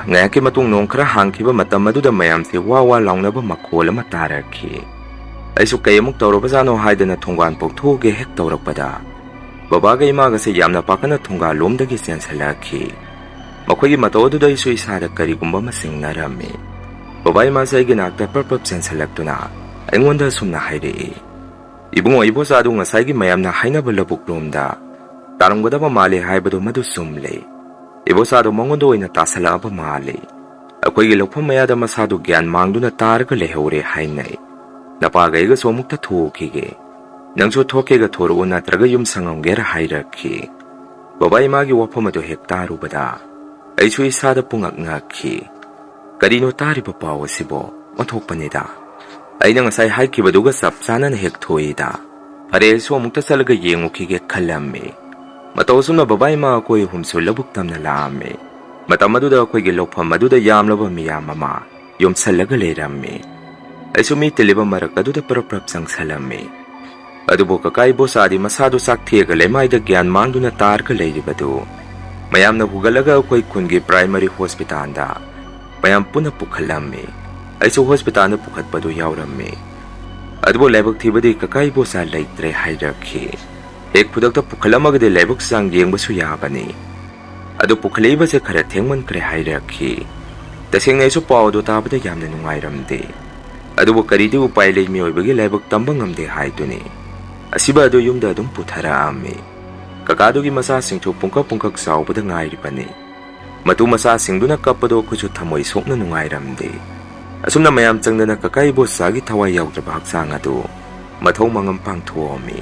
ꯉꯥꯏꯍꯥꯛꯀꯤ ꯃꯇꯨꯡ ꯅꯣꯡ ꯈꯔ ꯍꯥꯡꯈꯤꯕ ꯃꯇꯝ ꯑꯗꯨꯗ ꯃꯌꯥꯝꯁꯦ ꯋꯥ ꯋꯥ ꯂꯥꯎꯅꯕ ꯃꯈꯣꯜ ꯑꯃ ꯇꯥꯔꯛꯈꯤ꯫ ꯑꯩꯁꯨ ꯀꯩ ꯑꯃꯨꯛ ꯇꯧꯔꯕꯖꯥꯠꯅꯣ ꯍꯥꯏꯗꯅ ꯊꯣꯡꯒꯥꯟ ꯄꯧꯊꯣꯛꯎꯒꯦ ꯍꯦꯛ ꯇꯧꯔꯛꯄꯗ, ꯕꯕꯥꯒ ꯏꯃꯥꯒꯁꯦ ꯌꯥꯝꯅ ꯄꯥꯈꯠꯅ ꯊꯣꯡꯒꯥꯜꯂꯣꯝꯗꯒꯤ ꯆꯦꯟꯁꯤꯜꯂꯛꯈꯤ꯫ ꯃꯈꯣꯏꯒꯤ ꯃꯇꯧ ꯑꯗꯨꯗ ꯑꯩꯁꯨ ꯏꯁꯥꯗ ꯀꯔꯤꯒꯨꯝꯕ ꯑꯃ ꯆꯤꯡꯅꯔꯝꯃꯤ꯫ ꯕꯕꯥ ꯏꯃꯥꯁꯦ ꯑꯩꯒꯤ ꯅꯥꯛꯇ ꯄ꯭ꯔꯞ ꯄ꯭ꯔꯞ ꯆꯦꯟꯁꯤꯜꯂꯛꯇꯨꯅ ꯑꯩꯉꯣꯟꯗ ꯑꯁꯨꯝꯅ ꯍꯥꯏꯔꯛꯏ, "ꯏꯕꯨꯡꯉꯣ, ꯏꯕꯣꯆꯥꯗꯨ ꯉꯁꯥꯏꯒꯤ ꯃꯌꯥꯝꯅ ꯍꯥꯏꯅꯕ ꯂꯧꯕꯨꯛꯂꯣꯝꯗ ꯇꯥꯔꯝꯒꯗꯕ ꯃꯥꯜꯂꯦ ꯍꯥꯏꯕꯗꯨ ꯃꯗꯨ ꯆꯨꯝꯂꯦ꯫ ꯏꯕꯣꯆꯥꯗꯣ ꯃꯉꯣꯟꯗ ꯑꯣꯏꯅ ꯇꯥꯁꯜꯂꯛꯑꯕ ꯃꯥꯜꯂꯦ꯫ ꯑꯩꯈꯣꯏꯒꯤ ꯂꯧꯐꯝ ꯃꯌꯥꯗ ꯃꯁꯥꯗꯨ ꯒ꯭ꯌꯥꯟ ꯃꯥꯡꯗꯨꯅ ꯇꯥꯔꯒ ꯂꯩꯍꯧꯔꯦ ꯍꯥꯏꯅꯩ꯫ ꯅꯄꯥꯒ ꯑꯩꯒꯁꯨ ꯑꯃꯨꯛꯇ ꯊꯣꯛꯈꯤꯒꯦ꯫ ꯅꯪꯁꯨ ꯊꯣꯛꯀꯦꯒ ꯊꯣꯔꯛꯎ, ꯅꯠꯇ꯭ꯔꯒ ꯌꯨꯝ ꯁꯪꯉꯝꯒꯦꯔ?" ꯍꯥꯏꯔꯛꯈꯤ꯫ ꯕꯕꯥ ꯏꯃꯥꯒꯤ ꯋꯥꯐꯝ ꯑꯗꯨ ꯍꯦꯛ ꯇꯥꯔꯨꯕꯗ ꯑꯩꯁꯨ ꯏꯁꯥꯗ ꯄꯨꯡꯉꯛ ꯉꯛꯈꯤ꯫ ꯀꯔꯤꯅꯣ ꯇꯥꯔꯤꯕ ꯄꯥꯎ ꯑꯁꯤꯕꯣ? ꯑꯣꯟꯊꯣꯛꯄꯅꯤꯗ꯫ ꯑꯩꯅ ꯉꯁꯥꯏ ꯍꯥꯏꯈꯤꯕꯗꯨꯒ ꯆꯞ ꯆꯥꯅꯅ ꯍꯦꯛ ꯊꯣꯛꯏꯗ꯫ ꯐꯔꯦ, ꯑꯩꯁꯨ ꯑꯃꯨꯛꯇ ꯆꯠꯂꯒ ꯌꯦꯡꯉꯨꯈꯤꯒꯦ ꯈꯜꯂꯝꯃꯤ꯫ ꯃꯇꯧ ꯑꯁꯨꯝꯅ ꯕꯕꯥ ꯏꯃꯥ ꯑꯩꯈꯣꯏ ꯑꯍꯨꯝꯁꯨ ꯂꯧꯕꯨꯛ ꯇꯝꯅ ꯂꯥꯛꯑꯝꯃꯤ꯫ ꯃꯇꯝ ꯑꯗꯨꯗ ꯑꯩꯈꯣꯏꯒꯤ ꯂꯧꯐꯝ ꯑꯗꯨꯗ ꯌꯥꯝꯂꯕ ꯃꯤꯌꯥꯝ ꯑꯃ ꯌꯣꯝꯁꯜꯂꯒ ꯂꯩꯔꯝꯃꯤ꯫ ꯑꯩꯁꯨ ꯃꯤ ꯇꯤꯜꯂꯤꯕ ꯃꯔꯛ ꯑꯗꯨꯗ ꯄꯔꯞ ꯄꯔꯞ ꯆꯪꯁꯜꯂꯝꯃꯤ꯫ ꯑꯗꯨꯕꯨ ꯀꯀꯥ ꯏꯕꯣꯆꯥꯗꯤ ꯃꯁꯥꯗꯨ ꯆꯥꯛꯊꯦꯛꯑꯒ ꯂꯩꯃꯥꯏꯗ ꯒ꯭ꯌꯥꯟ ꯃꯥꯡꯗꯨꯅ ꯇꯥꯔꯒ ꯂꯩꯔꯤꯕꯗꯨ ꯃꯌꯥꯝꯅ ꯍꯨꯒꯠꯂꯒ ꯑꯩꯈꯣꯏ ꯈꯨꯟꯒꯤ ꯄ꯭ꯔꯥꯏꯃꯔꯤ ꯍꯣꯁꯄꯤꯇꯥꯜꯗ ꯃꯌꯥꯝ ꯄꯨꯟꯅ ꯄꯨꯈꯠꯂꯝꯃꯤ꯫ ꯑꯩꯁꯨ ꯍꯣꯁꯄꯤꯇꯥꯜꯗ ꯄꯨꯈꯠꯄꯗꯨ ꯌꯥꯎꯔꯝꯃꯤ꯫ ꯑꯗꯨꯕꯨ ꯂꯥꯏꯕꯛ ꯊꯤꯕꯗꯤ ꯀꯀꯥ ꯏꯕꯣꯆꯥ ꯂꯩꯇ꯭ꯔꯦ ꯍꯥꯏꯔꯛꯈꯤ꯫ ꯍꯦꯛ ꯈꯨꯗꯛꯇ ꯄꯨꯈꯠꯂꯝꯃꯒꯗꯤ ꯂꯥꯏꯕꯛ ꯆꯥꯡ ꯌꯦꯡꯕꯁꯨ ꯌꯥꯕꯅꯤ꯫ ꯑꯗꯨ ꯄꯨꯈꯠꯂꯛꯏꯕꯁꯦ ꯈꯔ ꯊꯦꯡꯃꯟꯈ꯭ꯔꯦ ꯍꯥꯏꯔꯛꯈꯤ꯫ ꯇꯁꯦꯡꯅ ꯑꯩꯁꯨ ꯄꯥꯎ ꯑꯗꯨ ꯇꯥꯕꯗ ꯌꯥꯝꯅ ꯅꯨꯡꯉꯥꯏꯔꯝꯗꯦ꯫ ꯑꯗꯨꯕꯨ ꯀꯔꯤꯗꯤ ꯎꯄꯥꯏ ꯂꯩ, ꯃꯤꯑꯣꯏꯕꯒꯤ ꯂꯥꯏꯕꯛ ꯇꯝꯕ ꯉꯝꯗꯦ ꯍꯥꯏꯗꯨꯅꯤ꯫ ꯑꯁꯤꯕ ꯑꯗꯨ ꯌꯨꯝꯗ ꯑꯗꯨꯝ ꯄꯨꯊꯔꯛꯑꯝꯃꯤ꯫ ꯀꯀꯥꯗꯨꯒꯤ ꯃꯆꯥꯁꯤꯡꯁꯨ ꯄꯨꯡꯀꯛ ꯄꯨꯡꯀꯛ ꯆꯥꯎꯕꯗ ꯉꯥꯏꯔꯤꯕꯅꯤ꯫ ꯃꯇꯨ ꯃꯆꯥꯁꯤꯡꯗꯨꯅ ꯀꯞꯄꯗꯣ ꯑꯩꯈꯣꯏꯁꯨ ꯊꯃꯣꯏ ꯁꯣꯛꯅ ꯅꯨꯡꯉꯥꯏꯔꯝꯗꯦ꯫ ꯑꯁꯨꯝꯅ ꯃꯌꯥꯝ ꯆꯪꯗꯅ ꯀꯀꯥ ꯏꯕꯣꯆꯥꯒꯤ ꯊꯋꯥꯏ ꯌꯥꯎꯗ꯭ꯔꯕ ꯍꯛꯆꯥꯡ ꯑꯗꯨ ꯃꯊꯧ ꯃꯉꯝ ꯄꯥꯡꯊꯣꯛꯑꯝꯃꯤ꯫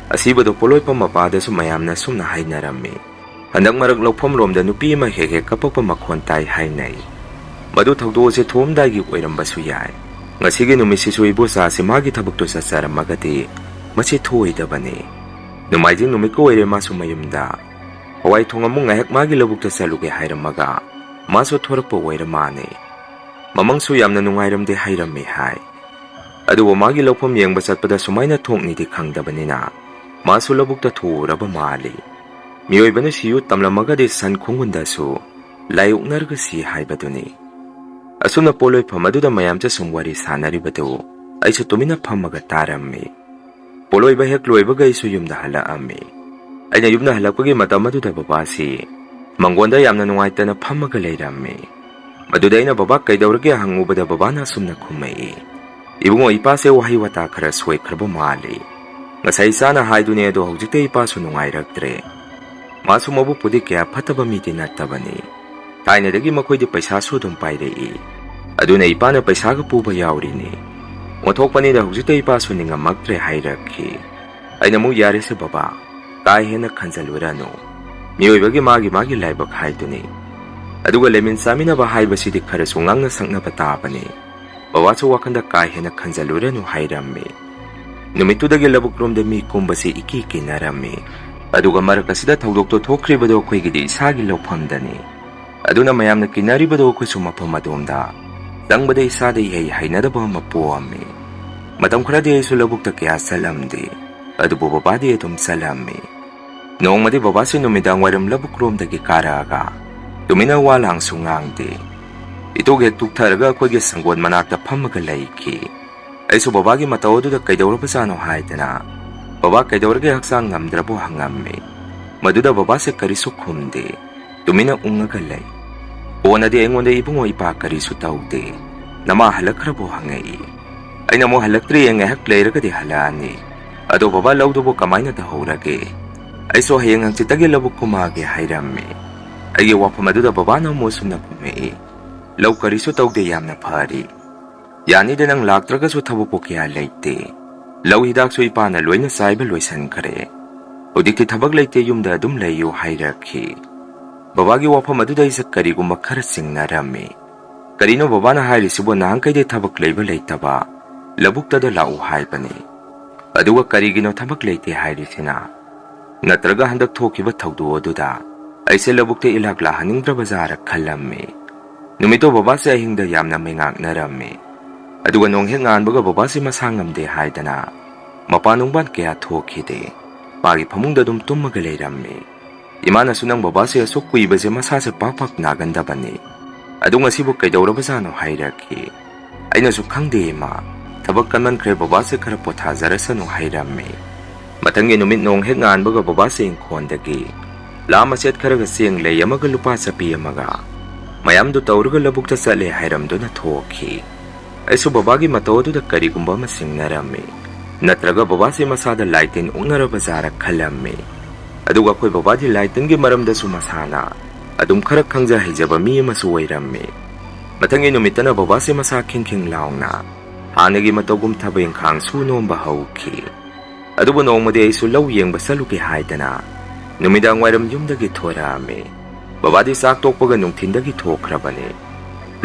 ꯑꯁꯤꯕꯗꯣ ꯄꯣꯠꯂꯣꯏꯐꯝ ꯃꯄꯥꯗꯁꯨ ꯃꯌꯥꯝꯅ ꯑꯁꯨꯝꯅ ꯍꯥꯏꯅꯔꯝꯃꯤ꯫ ꯍꯟꯗꯛ ꯃꯔꯛ ꯂꯧꯐꯝꯂꯣꯝꯗ ꯅꯨꯄꯤ ꯑꯃ ꯍꯦꯛ ꯍꯦꯛ ꯀꯞꯄꯛꯄ ꯃꯈꯣꯟ ꯇꯥꯏ ꯍꯥꯏꯅꯩ꯫ ꯃꯗꯨ ꯊꯧꯗꯣꯛ ꯑꯁꯤ ꯊꯣꯛꯑꯝꯗꯥꯏꯒꯤ ꯑꯣꯏꯔꯝꯕꯁꯨ ꯌꯥꯏ꯫ ꯉꯁꯤꯒꯤ ꯅꯨꯃꯤꯠꯁꯤꯁꯨ ꯏꯕꯣꯆꯥꯁꯤ ꯃꯥꯒꯤ ꯊꯕꯛꯇꯨ ꯆꯠꯆꯔꯝꯃꯒꯗꯤ ꯃꯁꯤ ꯊꯣꯛꯑꯣꯏꯗꯕꯅꯤ꯫ ꯅꯣꯡꯃꯥꯏꯖꯤꯡ ꯅꯨꯃꯤꯠꯀ ꯑꯣꯏꯔꯦ, ꯃꯥꯁꯨ ꯃꯌꯨꯝꯗ ꯍꯋꯥꯏ ꯊꯣꯡ ꯑꯃꯨꯛ ꯉꯥꯏꯍꯥꯛ ꯃꯥꯒꯤ ꯂꯧꯕꯨꯛꯇ ꯆꯠꯂꯨꯒꯦ ꯍꯥꯏꯔꯝꯃꯒ ꯃꯥꯁꯨ ꯊꯣꯔꯛꯄ ꯑꯣꯏꯔ ꯃꯥꯅꯦ꯫ ꯃꯃꯪꯁꯨ ꯌꯥꯝꯅ ꯅꯨꯡꯉꯥꯏꯔꯝꯗꯦ ꯍꯥꯏꯔꯝꯃꯤ ꯍꯥꯏ꯫ ꯑꯗꯨꯕꯨ ꯃꯥꯒꯤ ꯂꯧꯐꯝ ꯌꯦꯡꯕ ꯆꯠꯄꯗ ꯁꯨꯃꯥꯏꯅ ꯊꯣꯛꯅꯤꯗꯤ ꯈꯪꯗꯕꯅꯤꯅ ꯃꯥꯁꯨ ꯂꯧꯕꯨꯛꯇ ꯊꯣꯛꯎꯔꯕ ꯃꯥꯜꯂꯤ꯫ ꯃꯤꯑꯣꯏꯕꯅ ꯁꯤꯌꯨ ꯇꯝꯂꯝꯃꯒꯗꯤ ꯁꯟ ꯈꯣꯡꯒꯨꯟꯗꯁꯨ ꯂꯥꯏ ꯑꯣꯛꯅꯔꯒ ꯁꯤ ꯍꯥꯏꯕꯗꯨꯅꯤ꯫ ꯑꯁꯨꯝꯅ ꯄꯣꯠꯂꯣꯏꯐꯝ ꯑꯗꯨꯗ ꯃꯌꯥꯝꯁꯦ ꯁꯨꯝ ꯋꯥꯔꯤ ꯁꯥꯟꯅꯔꯤꯕꯗꯨ ꯑꯩꯁꯨ ꯇꯨꯃꯤꯟꯅ ꯐꯝꯃꯒ ꯇꯥꯔꯝꯃꯤ꯫ ꯄꯣꯠꯂꯣꯏꯕ ꯍꯦꯛ ꯂꯣꯏꯕꯒ ꯑꯩꯁꯨ ꯌꯨꯝꯗ ꯍꯜꯂꯛꯑꯝꯃꯤ꯫ ꯑꯩꯅ ꯌꯨꯝꯗ ꯍꯜꯂꯛꯄꯒꯤ ꯃꯇꯝ ꯑꯗꯨꯗ ꯕꯕꯥꯁꯤ ꯃꯪꯒꯣꯟꯗ ꯌꯥꯝꯅ ꯅꯨꯡꯉꯥꯏꯇꯅ ꯐꯝꯃꯒ ꯂꯩꯔꯝꯃꯤ꯫ ꯃꯗꯨꯗ ꯑꯩꯅ ꯕꯕꯥ ꯀꯩꯗꯧꯔꯒꯦ ꯍꯪꯉꯨꯕꯗ ꯕꯕꯥꯅ ꯑꯁꯨꯝꯅ ꯈꯨꯝꯃꯛꯏ, "ꯏꯕꯨꯡꯉꯣ, ꯏꯄꯥꯁꯦ ꯋꯥꯍꯩ ꯋꯥꯇꯥ ꯈꯔ ꯁꯣꯏꯈ꯭ꯔꯕ ꯃꯥꯜꯂꯤ꯫ ꯉꯁꯥꯏ ꯏꯆꯥꯅ ꯍꯥꯏꯗꯨꯅꯦ, ꯑꯗꯣ ꯍꯧꯖꯤꯛꯇ ꯏꯄꯥꯁꯨ ꯅꯨꯡꯉꯥꯏꯔꯛꯇ꯭ꯔꯦ꯫ ꯃꯥꯁꯨ ꯃꯕꯨꯛꯄꯨꯗꯤ ꯀꯌꯥ ꯐꯠꯇꯕ ꯃꯤꯗꯤ ꯅꯠꯇꯕꯅꯤ꯫ ꯊꯥꯏꯅꯗꯒꯤ ꯃꯈꯣꯏꯗꯤ ꯄꯩꯁꯥꯁꯨ ꯑꯗꯨꯝ ꯄꯥꯏꯔꯛꯏ꯫ ꯑꯗꯨꯅ ꯏꯄꯥꯅ ꯄꯩꯁꯥꯒ ꯄꯨꯕ ꯌꯥꯎꯔꯤꯅꯤ꯫ ꯑꯣꯟꯊꯣꯛꯄꯅꯤꯗ, ꯍꯧꯖꯤꯛꯇ ꯏꯄꯥꯁꯨ ꯅꯤꯡꯉꯝꯃꯛꯇ꯭ꯔꯦ" ꯍꯥꯏꯔꯛꯈꯤ꯫ ꯑꯩꯅ ꯑꯃꯨꯛ, "ꯌꯥꯔꯦꯁꯦ ꯕꯕꯥ, ꯀꯥ ꯍꯦꯟꯅ ꯈꯟꯖꯜꯂꯨꯔꯅꯨ꯫ ꯃꯤꯑꯣꯏꯕꯒꯤ ꯃꯥꯒꯤ ꯃꯥꯒꯤ ꯂꯥꯏꯕꯛ ꯍꯥꯏꯗꯨꯅꯤ꯫ ꯑꯗꯨꯒ ꯂꯩꯃꯤꯟ ꯆꯥꯃꯤꯟꯅꯕ ꯍꯥꯏꯕꯁꯤꯗꯤ ꯈꯔꯁꯨ ꯉꯥꯡꯅ ꯁꯛꯅꯕ ꯇꯥꯕꯅꯤ꯫ ꯕꯕꯥꯁꯨ ꯋꯥꯈꯟꯗ ꯀꯥ ꯍꯦꯟꯅ ꯈꯟꯖꯜꯂꯨꯔꯅꯨ" ꯍꯥꯏꯔꯝꯃꯤ꯫ ꯅꯨꯃꯤꯠꯇꯨꯗꯒꯤ ꯂꯧꯕꯨꯛꯂꯣꯝꯗ ꯃꯤ ꯀꯨꯝꯕꯁꯤ ꯏꯀꯤ ꯀꯤꯅꯔꯝꯃꯤ꯫ ꯑꯗꯨꯒ ꯃꯔꯛ ꯑꯁꯤꯗ ꯊꯧꯗꯣꯛꯇꯣ ꯊꯣꯛꯈ꯭ꯔꯤꯕꯗꯣ ꯑꯩꯈꯣꯏꯒꯤꯗꯤ ꯏꯁꯥꯒꯤ ꯂꯧꯐꯝꯗꯅꯤ꯫ ꯑꯗꯨꯅ ꯃꯌꯥꯝꯅ ꯀꯤꯅꯔꯤꯕꯗꯣ ꯑꯩꯈꯣꯏꯁꯨ ꯃꯐꯝ ꯑꯗꯣꯝꯗ ꯆꯪꯕꯗ ꯏꯁꯥꯗ ꯏꯍꯩ ꯍꯩꯅꯗꯕ ꯑꯃ ꯄꯣꯛꯑꯝꯃꯤ꯫ ꯃꯇꯝ ꯈꯔꯗꯤ ꯑꯩꯁꯨ ꯂꯧꯕꯨꯛꯇ ꯀꯌꯥ ꯆꯠꯂꯝꯗꯦ, ꯑꯗꯨꯕꯨ ꯕꯕꯥꯗꯤ ꯑꯗꯨꯝ ꯆꯠꯂꯝꯃꯤ꯫ ꯅꯣꯡꯃꯗꯤ ꯕꯕꯥꯁꯤ ꯅꯨꯃꯤꯗꯥꯡ ꯋꯥꯏꯔꯝ ꯂꯧꯕꯨꯛꯂꯣꯝꯗꯒꯤ ꯀꯥꯔꯛꯑꯒ ꯇꯨꯃꯤꯟꯅ ꯋꯥ ꯂꯥꯡꯁꯨ ꯉꯥꯡꯗꯦ꯫ ꯏꯇꯣꯛ ꯍꯦꯛ ꯇꯨꯛꯊꯔꯒ ꯑꯩꯈꯣꯏꯒꯤ ꯁꯪꯒꯣꯜ ꯃꯅꯥꯛꯇ ꯐꯝꯃꯒ ꯂꯩꯈꯤ꯫ ꯑꯩꯁꯨ ꯕꯕꯥꯒꯤ ꯃꯇꯧ ꯑꯗꯨꯗ ꯀꯩꯗꯧꯔꯕꯖꯥꯠꯅꯣ ꯍꯥꯏꯗꯅ, "ꯕꯕꯥ, ꯀꯩꯗꯧꯔꯒꯦ, ꯍꯛꯆꯥꯡ ꯉꯝꯗ꯭ꯔꯕꯣ?" ꯍꯪꯉꯝꯃꯤ꯫ ꯃꯗꯨꯗ ꯕꯕꯥꯁꯦ ꯀꯔꯤꯁꯨ ꯈꯨꯝꯗꯦ, ꯇꯨꯃꯤꯟꯅ ꯎꯪꯉꯒ ꯂꯩ꯫ ꯀꯣꯟꯅꯗꯤ ꯑꯩꯉꯣꯟꯗ, "ꯏꯕꯨꯡꯉꯣ, ꯏꯄꯥ ꯀꯔꯤꯁꯨ ꯇꯧꯗꯦ, ꯅꯃꯥ ꯍꯜꯂꯛꯈ꯭ꯔꯕꯣ?" ꯍꯪꯉꯛꯏ꯫ ꯑꯩꯅ ꯑꯃꯨꯛ, "ꯍꯜꯂꯛꯇ꯭ꯔꯤꯌꯦ, ꯉꯥꯏꯍꯥꯛ ꯂꯩꯔꯒꯗꯤ ꯍꯜꯂꯛꯑꯅꯤ꯫ ꯑꯗꯣ ꯕꯕꯥ, ꯂꯧꯗꯨꯕꯨ ꯀꯃꯥꯏꯅ ꯇꯧꯍꯧꯔꯒꯦ?" ꯑꯩꯁꯨ ꯍꯌꯦꯡ ꯍꯪꯆꯤꯠꯇꯒꯤ ꯂꯧꯕꯨꯛ ꯀꯨꯝꯃꯛꯑꯒꯦ ꯍꯥꯏꯔꯝꯃꯤ꯫ ꯑꯩꯒꯤ ꯋꯥꯐꯝ ꯑꯗꯨꯗ ꯕꯕꯥꯅ ꯑꯃꯨꯛ ꯑꯁꯨꯝꯅ ꯈꯨꯝꯃꯛꯏ, "ꯂꯧ ꯀꯔꯤꯁꯨ ꯇꯧꯗꯦ, ꯌꯥꯝꯅ ꯐꯔꯤ꯫ ꯌꯥꯅꯤꯗ, ꯅꯪ ꯂꯥꯛꯇ꯭ꯔꯒꯁꯨ ꯊꯕꯛꯄꯨ ꯀꯌꯥ ꯂꯩꯇꯦ꯫ ꯂꯧ ꯍꯤꯗꯥꯛꯁꯨ ꯏꯄꯥꯅ ꯂꯣꯏꯅ ꯆꯥꯏꯕ ꯂꯣꯏꯁꯤꯟꯈ꯭ꯔꯦ꯫ ꯍꯧꯖꯤꯛꯇꯤ ꯊꯕꯛ ꯂꯩꯇꯦ, ꯌꯨꯝꯗ ꯑꯗꯨꯝ ꯂꯩꯌꯨ" ꯍꯥꯏꯔꯛꯈꯤ꯫ ꯕꯕꯥꯒꯤ ꯋꯥꯐꯝ ꯑꯗꯨꯗ ꯑꯩꯁꯦ ꯀꯔꯤꯒꯨꯝꯕ ꯈꯔ ꯆꯤꯡꯅꯔꯝꯃꯤ꯫ "ꯀꯔꯤꯅꯣ ꯕꯕꯥꯅ ꯍꯥꯏꯔꯤꯁꯤꯕꯨ? ꯅꯍꯥꯟꯈꯩꯗꯤ ꯊꯕꯛ ꯂꯩꯕ ꯂꯩꯇꯕ ꯂꯧꯕꯨꯛꯇꯗ ꯂꯥꯛꯎ ꯍꯥꯏꯕꯅꯤ꯫ ꯑꯗꯨꯒ ꯀꯔꯤꯒꯤꯅꯣ ꯊꯕꯛ ꯂꯩꯇꯦ ꯍꯥꯏꯔꯤꯁꯤꯅ? ꯅꯠꯇ꯭ꯔꯒ ꯍꯟꯗꯛ ꯊꯣꯛꯈꯤꯕ ꯊꯧꯗꯣꯛ ꯑꯗꯨꯗ ꯑꯩꯁꯦ ꯂꯧꯕꯨꯛꯇ ꯏꯂꯥꯛ ꯂꯥꯛꯍꯟꯅꯤꯡꯗ꯭ꯔꯕ ꯖꯥꯔ ꯈꯜꯂꯝꯃꯤ꯫" ꯅꯨꯃꯤꯠꯇꯣ ꯕꯕꯥꯁꯦ ꯑꯍꯤꯡꯗ ꯌꯥꯝꯅ ꯃꯩꯉꯥꯛꯅꯔꯝꯃꯤ꯫ ꯑꯗꯨꯒ ꯅꯣꯡ ꯍꯦꯛ ꯉꯥꯟꯕꯒ ꯕꯕꯥꯁꯦ ꯃꯁꯥ ꯉꯝꯗꯦ ꯍꯥꯏꯗꯅ ꯃꯄꯥꯟ ꯅꯨꯡꯕꯥꯟ ꯀꯌꯥ ꯊꯣꯛꯈꯤꯗꯦ꯫ ꯃꯥꯒꯤ ꯐꯃꯨꯡꯗ ꯑꯗꯨꯝ ꯇꯨꯝꯃꯒ ꯂꯩꯔꯝꯃꯤ꯫ ꯏꯃꯥꯅꯁꯨ, "ꯅꯪ ꯕꯕꯥꯁꯦ ꯑꯁꯨꯛ ꯀꯨꯏꯕꯁꯦ ꯃꯁꯥꯁꯦ ꯄꯥꯛ ꯄꯥꯛ ꯅꯥꯒꯟꯗꯕꯅꯤ꯫ ꯑꯗꯨ ꯉꯁꯤꯕꯨ ꯀꯩꯗꯧꯔꯕꯖꯥꯠꯅꯣ?" ꯍꯥꯏꯔꯛꯈꯤ꯫ ꯑꯩꯅꯁꯨ, "ꯈꯪꯗꯦ ꯏꯃꯥ, ꯊꯕꯛ ꯀꯟꯃꯟꯈ꯭ꯔꯦ, ꯕꯕꯥꯁꯦ ꯈꯔ ꯄꯣꯊꯥꯖꯔꯁꯅꯨ" ꯍꯥꯏꯔꯝꯃꯤ꯫ ꯃꯊꯪꯒꯤ ꯅꯨꯃꯤꯠ ꯅꯣꯡ ꯍꯦꯛ ꯉꯥꯟꯕꯒ ꯕꯕꯥꯁꯦ ꯏꯪꯈꯣꯜꯗꯒꯤ ꯂꯥ ꯃꯆꯦꯠ ꯈꯔꯒ ꯆꯦꯡ ꯂꯩ ꯑꯃꯒ ꯂꯨꯄꯥ ꯆꯄꯤ ꯑꯃꯒ ꯃꯌꯥꯝꯗꯨ ꯇꯧꯔꯒ ꯂꯧꯕꯨꯛꯇ ꯆꯠꯂꯦ ꯍꯥꯏꯔꯝꯗꯨꯅ ꯊꯣꯛꯈꯤ꯫ ꯑꯩꯁꯨ ꯕꯕꯥꯒꯤ ꯃꯇꯧ ꯑꯗꯨꯗ ꯀꯔꯤꯒꯨꯝꯕ ꯑꯃ ꯆꯤꯡꯅꯔꯝꯃꯤ, ꯅꯠꯇ꯭ꯔꯒ ꯕꯕꯥꯁꯤ ꯃꯁꯥꯗ ꯂꯥꯏꯇꯤꯟ ꯑꯣꯛꯅꯔꯕ ꯖꯥꯔ ꯈꯜꯂꯝꯃꯤ꯫ ꯑꯗꯨꯒ ꯑꯩꯈꯣꯏ ꯕꯕꯥꯗꯤ ꯂꯥꯏꯇꯤꯟꯒꯤ ꯃꯔꯝꯗꯁꯨ ꯃꯁꯥꯅ ꯑꯗꯨꯝ ꯈꯔ ꯈꯪꯖ ꯍꯩꯖꯕ ꯃꯤ ꯑꯃꯁꯨ ꯑꯣꯏꯔꯝꯃꯤ꯫ ꯃꯊꯪꯒꯤ ꯅꯨꯃꯤꯠꯇꯅ ꯕꯕꯥꯁꯦ ꯃꯁꯥ ꯈꯤꯡ ꯈꯤꯡ ꯂꯥꯎꯅ ꯍꯥꯟꯅꯒꯤ ꯃꯇꯧꯒꯨꯝ ꯊꯕꯛ ꯏꯪꯈꯥꯡ ꯁꯨ ꯅꯣꯝꯕ ꯍꯧꯈꯤ꯫ ꯑꯗꯨꯕꯨ ꯅꯣꯡꯃꯗꯤ ꯑꯩꯁꯨ ꯂꯧ ꯌꯦꯡꯕ ꯆꯠꯂꯨꯒꯦ ꯍꯥꯏꯗꯅ ꯅꯨꯃꯤꯗꯥꯡ ꯋꯥꯏꯔꯝ ꯌꯨꯝꯗꯒꯤ ꯊꯣꯔꯛꯑꯝꯃꯤ꯫ ꯕꯕꯥꯗꯤ ꯆꯥꯛ ꯇꯣꯛꯄꯒ ꯅꯨꯡꯊꯤꯟꯗꯒꯤ ꯊꯣꯛꯈ꯭ꯔꯕꯅꯤ꯫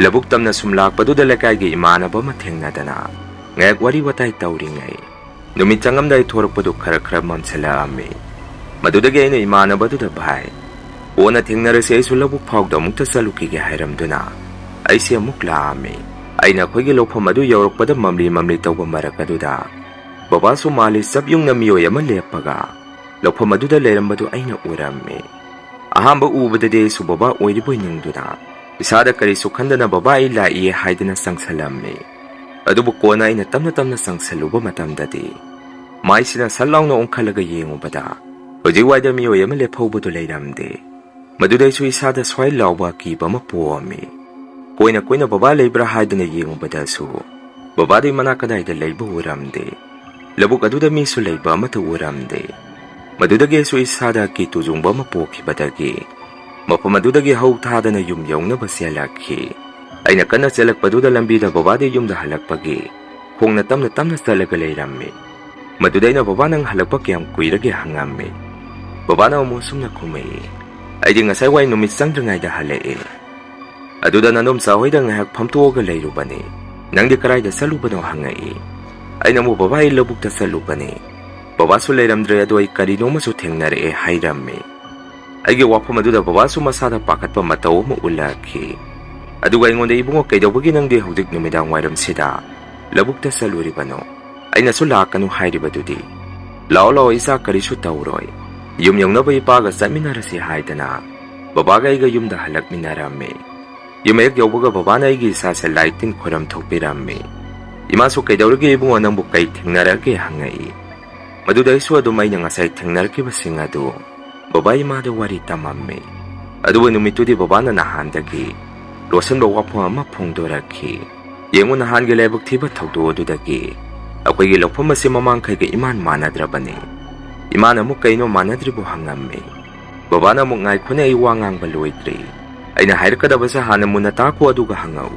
ꯂꯧꯕꯨꯛ ꯇꯝꯅ ꯁꯨꯝ ꯂꯥꯛꯄꯗꯨꯗ ꯂꯩꯀꯥꯏꯒꯤ ꯏꯃꯥꯟꯅꯕ ꯑꯃ ꯊꯦꯡꯅꯗꯅ ꯉꯥꯏꯍꯥꯛ ꯋꯥꯔꯤ ꯋꯥꯇꯥꯏ ꯇꯧꯔꯤꯉꯩ, ꯅꯨꯃꯤꯠ ꯆꯪꯉꯝꯗꯥꯏ ꯊꯣꯔꯛꯄꯗꯨ ꯈꯔ ꯈꯔ ꯃꯝꯁꯤꯜꯂꯛꯑꯝꯃꯤ꯫ ꯃꯗꯨꯗꯒꯤ ꯑꯩꯅ ꯏꯃꯥꯟꯅꯕꯗꯨꯗ, "ꯚꯥꯏ, ꯀꯣꯟꯅ ꯊꯦꯡꯅꯔꯁꯤ, ꯑꯩꯁꯨ ꯂꯧꯕꯨꯛ ꯐꯥꯎꯗ ꯑꯃꯨꯛꯇ ꯆꯠꯂꯨꯈꯤꯒꯦ" ꯍꯥꯏꯔꯝꯗꯨꯅ ꯑꯩꯁꯦ ꯑꯃꯨꯛ ꯂꯥꯛꯑꯝꯃꯤ꯫ ꯑꯩꯅ ꯑꯩꯈꯣꯏꯒꯤ ꯂꯧꯐꯝ ꯑꯗꯨ ꯌꯧꯔꯛꯄꯗ ꯃꯝꯂꯤ ꯃꯝꯂꯤ ꯇꯧꯕ ꯃꯔꯛ ꯑꯗꯨꯗ ꯕꯕꯥꯁꯨ ꯃꯥꯜꯂꯤ ꯆꯞ ꯌꯨꯡꯅ ꯃꯤꯑꯣꯏ ꯑꯃ ꯂꯦꯞꯄꯒ ꯂꯧꯐꯝ ꯑꯗꯨꯗ ꯂꯩꯔꯝꯕꯗꯨ ꯑꯩꯅ ꯎꯔꯝꯃꯤ꯫ ꯑꯍꯥꯟꯕ ꯎꯕꯗꯗꯤ ꯑꯩꯁꯨ ꯕꯕꯥ ꯑꯣꯏꯔꯤꯕꯣꯏ ꯅꯤꯡꯗꯨꯅ ꯏꯁꯥꯗ ꯀꯔꯤꯁꯨ ꯈꯟꯗꯅ "ꯕꯕꯥ, ꯑꯩ ꯂꯥꯛꯏ" ꯍꯥꯏꯗꯅ ꯆꯪꯁꯜꯂꯝꯃꯤ꯫ ꯑꯗꯨꯕꯨ ꯀꯣꯟꯅ ꯑꯩꯅ ꯇꯞꯅ ꯇꯞꯅ ꯆꯪꯁꯜꯂꯨꯕ ꯃꯇꯝꯗꯗꯤ ꯃꯥꯏꯁꯤꯅ ꯁꯠ ꯂꯥꯎꯅ ꯑꯣꯟꯈꯠꯂꯒ ꯌꯦꯡꯉꯨꯕꯗ ꯍꯧꯖꯤꯛ ꯋꯥꯏꯗ ꯃꯤꯑꯣꯏ ꯑꯃ ꯂꯦꯞꯍꯧꯕꯗꯨ ꯂꯩꯔꯝꯗꯦ꯫ ꯃꯗꯨꯗ ꯑꯩꯁꯨ ꯏꯁꯥꯗ ꯁ꯭ꯋꯥꯏ ꯂꯥꯎꯕ ꯑꯀꯤꯕ ꯑꯃ ꯄꯣꯛꯑꯝꯃꯤ꯫ ꯀꯣꯏꯅ ꯀꯣꯏꯅ "ꯕꯕꯥ ꯂꯩꯕ꯭ꯔꯥ?" ꯍꯥꯏꯗꯨꯅ ꯌꯦꯡꯉꯨꯕꯗꯁꯨ ꯕꯕꯥꯗꯤ ꯃꯅꯥꯛ ꯀꯗꯥꯏꯗ ꯂꯩꯕ ꯎꯔꯝꯗꯦ꯫ ꯂꯧꯕꯨꯛ ꯑꯗꯨꯗ ꯃꯤꯁꯨ ꯂꯩꯕ ꯑꯃꯠꯇ ꯎꯔꯝꯗꯦ꯫ ꯃꯗꯨꯗꯒꯤ ꯑꯩꯁꯨ ꯏꯁꯥꯗ ꯑꯀꯤ ꯇꯨꯖꯨꯡꯕ ꯑꯃ ꯄꯣꯛꯈꯤꯕꯗꯒꯤ ꯃꯐꯝ ꯑꯗꯨꯗꯒꯤ ꯍꯧ ꯊꯥꯗꯅ ꯌꯨꯝ ꯌꯧꯅꯕ ꯆꯦꯜꯂꯛꯈꯤ꯫ ꯑꯩꯅ ꯀꯟꯅ ꯆꯦꯜꯂꯛꯄꯗꯨꯗ ꯂꯝꯕꯤꯗ ꯕꯕꯥꯗꯤ ꯌꯨꯝꯗ ꯍꯜꯂꯛꯄꯒꯤ ꯈꯣꯡꯅ ꯇꯞꯅ ꯇꯞꯅ ꯆꯠꯂꯒ ꯂꯩꯔꯝꯃꯤ꯫ ꯃꯗꯨꯗ ꯑꯩꯅ, "ꯕꯕꯥ, ꯅꯪ ꯍꯜꯂꯛꯄ ꯀꯌꯥꯝ ꯀꯨꯏꯔꯒꯦ?" ꯍꯪꯉꯝꯃꯤ꯫ ꯕꯕꯥꯅ ꯑꯃꯨꯛ ꯑꯁꯨꯝꯅ ꯈꯨꯝꯃꯛꯏ, "ꯑꯩꯗꯤ ꯉꯁꯥꯏ ꯋꯥꯏ ꯅꯨꯃꯤꯠ ꯆꯪꯗ꯭ꯔꯤꯉꯩꯗ ꯍꯜꯂꯛꯑꯦ꯫ ꯑꯗꯨꯗ ꯅꯗꯣꯝꯆꯥ ꯍꯣꯏꯗ ꯉꯥꯏꯍꯥꯛ ꯐꯝꯇꯣꯛꯑꯒ ꯂꯩꯔꯨꯕꯅꯤ꯫ ꯅꯪꯗꯤ ꯀꯗꯥꯏꯗ ꯆꯠꯂꯨꯕꯅꯣ?" ꯍꯪꯉꯛꯏ꯫ ꯑꯩꯅ ꯑꯃꯨꯛ, "ꯕꯕꯥ, ꯑꯩ ꯂꯧꯕꯨꯛꯇ ꯆꯠꯂꯨꯕꯅꯤ꯫ ꯕꯕꯥꯁꯨ ꯂꯩꯔꯝꯗ꯭ꯔꯦ, ꯑꯗꯣ ꯑꯩ ꯀꯔꯤꯅꯣ ꯑꯃꯁꯨ ꯊꯦꯡꯅꯔꯛꯑꯦ" ꯍꯥꯏꯔꯝꯃꯤ꯫ ꯑꯩꯒꯤ ꯋꯥꯐꯝ ꯑꯗꯨꯗ ꯕꯕꯥꯁꯨ ꯃꯁꯥꯗ ꯄꯥꯈꯠꯄ ꯃꯇꯧ ꯑꯃ ꯎꯠꯂꯛꯈꯤ꯫ ꯑꯗꯨꯒ ꯑꯩꯉꯣꯟꯗ, "ꯏꯕꯨꯡꯉꯣ, ꯀꯩꯗꯧꯕꯒꯤ ꯅꯪꯗꯤ ꯍꯧꯖꯤꯛ ꯅꯨꯃꯤꯗꯥꯡ ꯋꯥꯏꯔꯝꯁꯤꯗ ꯂꯧꯕꯨꯛꯇ ꯆꯠꯂꯨꯔꯤꯕꯅꯣ? ꯑꯩꯅꯁꯨ ꯂꯥꯛꯀꯅꯨ ꯍꯥꯏꯔꯤꯕꯗꯨꯗꯤ?" "ꯂꯥꯛꯑꯣ, ꯂꯥꯛꯑꯣ, ꯏꯆꯥ, ꯀꯔꯤꯁꯨ ꯇꯧꯔꯣꯏ꯫ ꯌꯨꯝ ꯌꯧꯅꯕ ꯏꯄꯥꯒ ꯆꯠꯃꯤꯟꯅꯔꯁꯤ" ꯍꯥꯏꯗꯅ ꯕꯕꯥꯒ ꯑꯩꯒ ꯌꯨꯝꯗ ꯍꯜꯂꯛꯃꯤꯟꯅꯔꯝꯃꯤ꯫ ꯌꯨꯝ ꯍꯦꯛ ꯌꯧꯕꯒ ꯕꯕꯥꯅ ꯑꯩꯒꯤ ꯏꯁꯥꯁꯦ ꯂꯥꯏ ꯇꯤꯟ ꯈꯣꯏꯔꯝ ꯊꯣꯛꯄꯤꯔꯝꯃꯤ꯫ ꯏꯃꯥꯁꯨ, "ꯀꯩꯗꯧꯔꯒꯦ ꯏꯕꯨꯡꯉꯣ, ꯅꯪꯕꯨ ꯀꯩ ꯊꯦꯡꯅꯔꯒꯦ?" ꯍꯪꯉꯛꯏ꯫ ꯃꯗꯨꯗ ꯑꯩꯁꯨ ꯑꯗꯨꯝ ꯑꯩꯅ ꯉꯁꯥꯏ ꯊꯦꯡꯅꯔꯛꯈꯤꯕꯁꯤꯡ ꯑꯗꯨ ꯕꯕꯥ ꯏꯃꯥꯗ ꯋꯥꯔꯤ ꯇꯝꯃꯝꯃꯤ꯫ ꯑꯗꯨꯕꯨ ꯅꯨꯃꯤꯠꯇꯨꯗꯤ ꯕꯕꯥꯅ ꯅꯍꯥꯟꯗꯒꯤ ꯂꯣꯠꯁꯤꯟꯕ ꯋꯥꯐꯝ ꯑꯃ ꯐꯣꯡꯗꯣꯔꯛꯈꯤ꯫ "ꯌꯦꯡꯉꯨ, ꯅꯍꯥꯟꯒꯤ ꯂꯥꯏꯕꯛ ꯊꯤꯕ ꯊꯧꯗꯣꯛ ꯑꯗꯨꯗꯒꯤ ꯑꯩꯈꯣꯏꯒꯤ ꯂꯧꯐꯝ ꯑꯁꯤ ꯃꯃꯥꯡꯈꯩꯒ ꯏꯃꯥꯟ ꯃꯥꯟꯅꯗ꯭ꯔꯕꯅꯤ꯫" ꯏꯃꯥꯅ ꯑꯃꯨꯛ "ꯀꯩꯅꯣ ꯃꯥꯟꯅꯗ꯭ꯔꯤꯕꯣ?" ꯍꯪꯉꯝꯃꯤ꯫ ꯕꯕꯥꯅ ꯑꯃꯨꯛ "ꯉꯥꯏꯈꯣꯅꯦ, ꯑꯩ ꯋꯥ ꯉꯥꯡꯕ ꯂꯣꯏꯗ꯭ꯔꯤ꯫ ꯑꯩꯅ ꯍꯥꯏꯔꯛꯀꯗꯕꯁꯦ ꯍꯥꯟꯅ ꯃꯨꯟꯅ ꯇꯥꯈꯣ, ꯑꯗꯨꯒ ꯍꯪꯉꯛꯎ꯫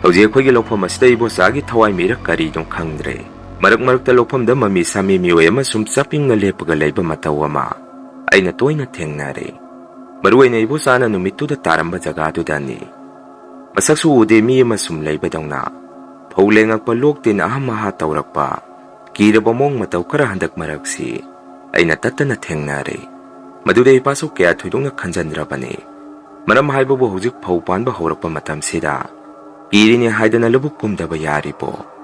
ꯍꯧꯖꯤꯛ ꯑꯩꯈꯣꯏꯒꯤ ꯂꯧꯐꯝ ꯑꯁꯤꯗ ꯏꯕꯣꯆꯥꯒꯤ ꯊꯋꯥꯏ ꯃꯤꯔ ꯀꯔꯤꯅꯣ ꯈꯪꯗ꯭ꯔꯦ꯫ ꯃꯔꯛ ꯃꯔꯛꯇ ꯂꯧꯐꯝꯗ ꯃꯃꯤ ꯁꯥꯃꯤ ꯃꯤꯑꯣꯏ ꯑꯃ ꯁꯨꯝ ꯆꯞ ꯌꯨꯡꯅ ꯂꯦꯞꯄꯒ ꯂꯩꯕ ꯃꯇꯧ ꯑꯃ ꯑꯩꯅ ꯇꯣꯏꯅ ꯊꯦꯡꯅꯔꯦ꯫ ꯃꯔꯨ ꯑꯣꯏꯅ ꯏꯕꯣꯆꯥꯅ ꯅꯨꯃꯤꯠꯇꯨꯗ ꯇꯥꯔꯝꯕ ꯖꯒꯥꯗꯨꯗꯅꯤ꯫ ꯃꯁꯛꯁꯨ ꯎꯗꯦ, ꯃꯤ ꯑꯃ ꯁꯨꯝ ꯂꯩꯕꯗꯧꯅ꯫ ꯐꯧ ꯂꯦꯡꯉꯛꯄ, ꯂꯣꯛ ꯇꯤꯟ ꯑꯍꯝ ꯑꯍꯥ ꯇꯧꯔꯛꯄ, ꯀꯤꯔꯕ ꯃꯑꯣꯡ ꯃꯇꯧ ꯈꯔ ꯍꯟꯗꯛ ꯃꯔꯛꯁꯤ ꯑꯩꯅ ꯇꯠꯇꯅ ꯊꯦꯡꯅꯔꯦ꯫ ꯃꯗꯨꯗ ꯏꯄꯥꯁꯨ ꯀꯌꯥ ꯊꯣꯏꯗꯣꯛꯅ ꯈꯟꯖꯟꯗ꯭ꯔꯕꯅꯤ꯫ ꯃꯔꯝ ꯍꯥꯏꯕꯕꯨ, ꯍꯧꯖꯤꯛ ꯐꯧ ꯄꯥꯟꯕ ꯍꯧꯔꯛꯄ ꯃꯇꯝꯁꯤꯗ ꯀꯤꯔꯤꯅꯤ ꯍꯥꯏꯗꯅ ꯂꯧꯕꯨꯛ ꯀꯨꯝꯗꯕ ꯌꯥꯔꯤꯕꯣ?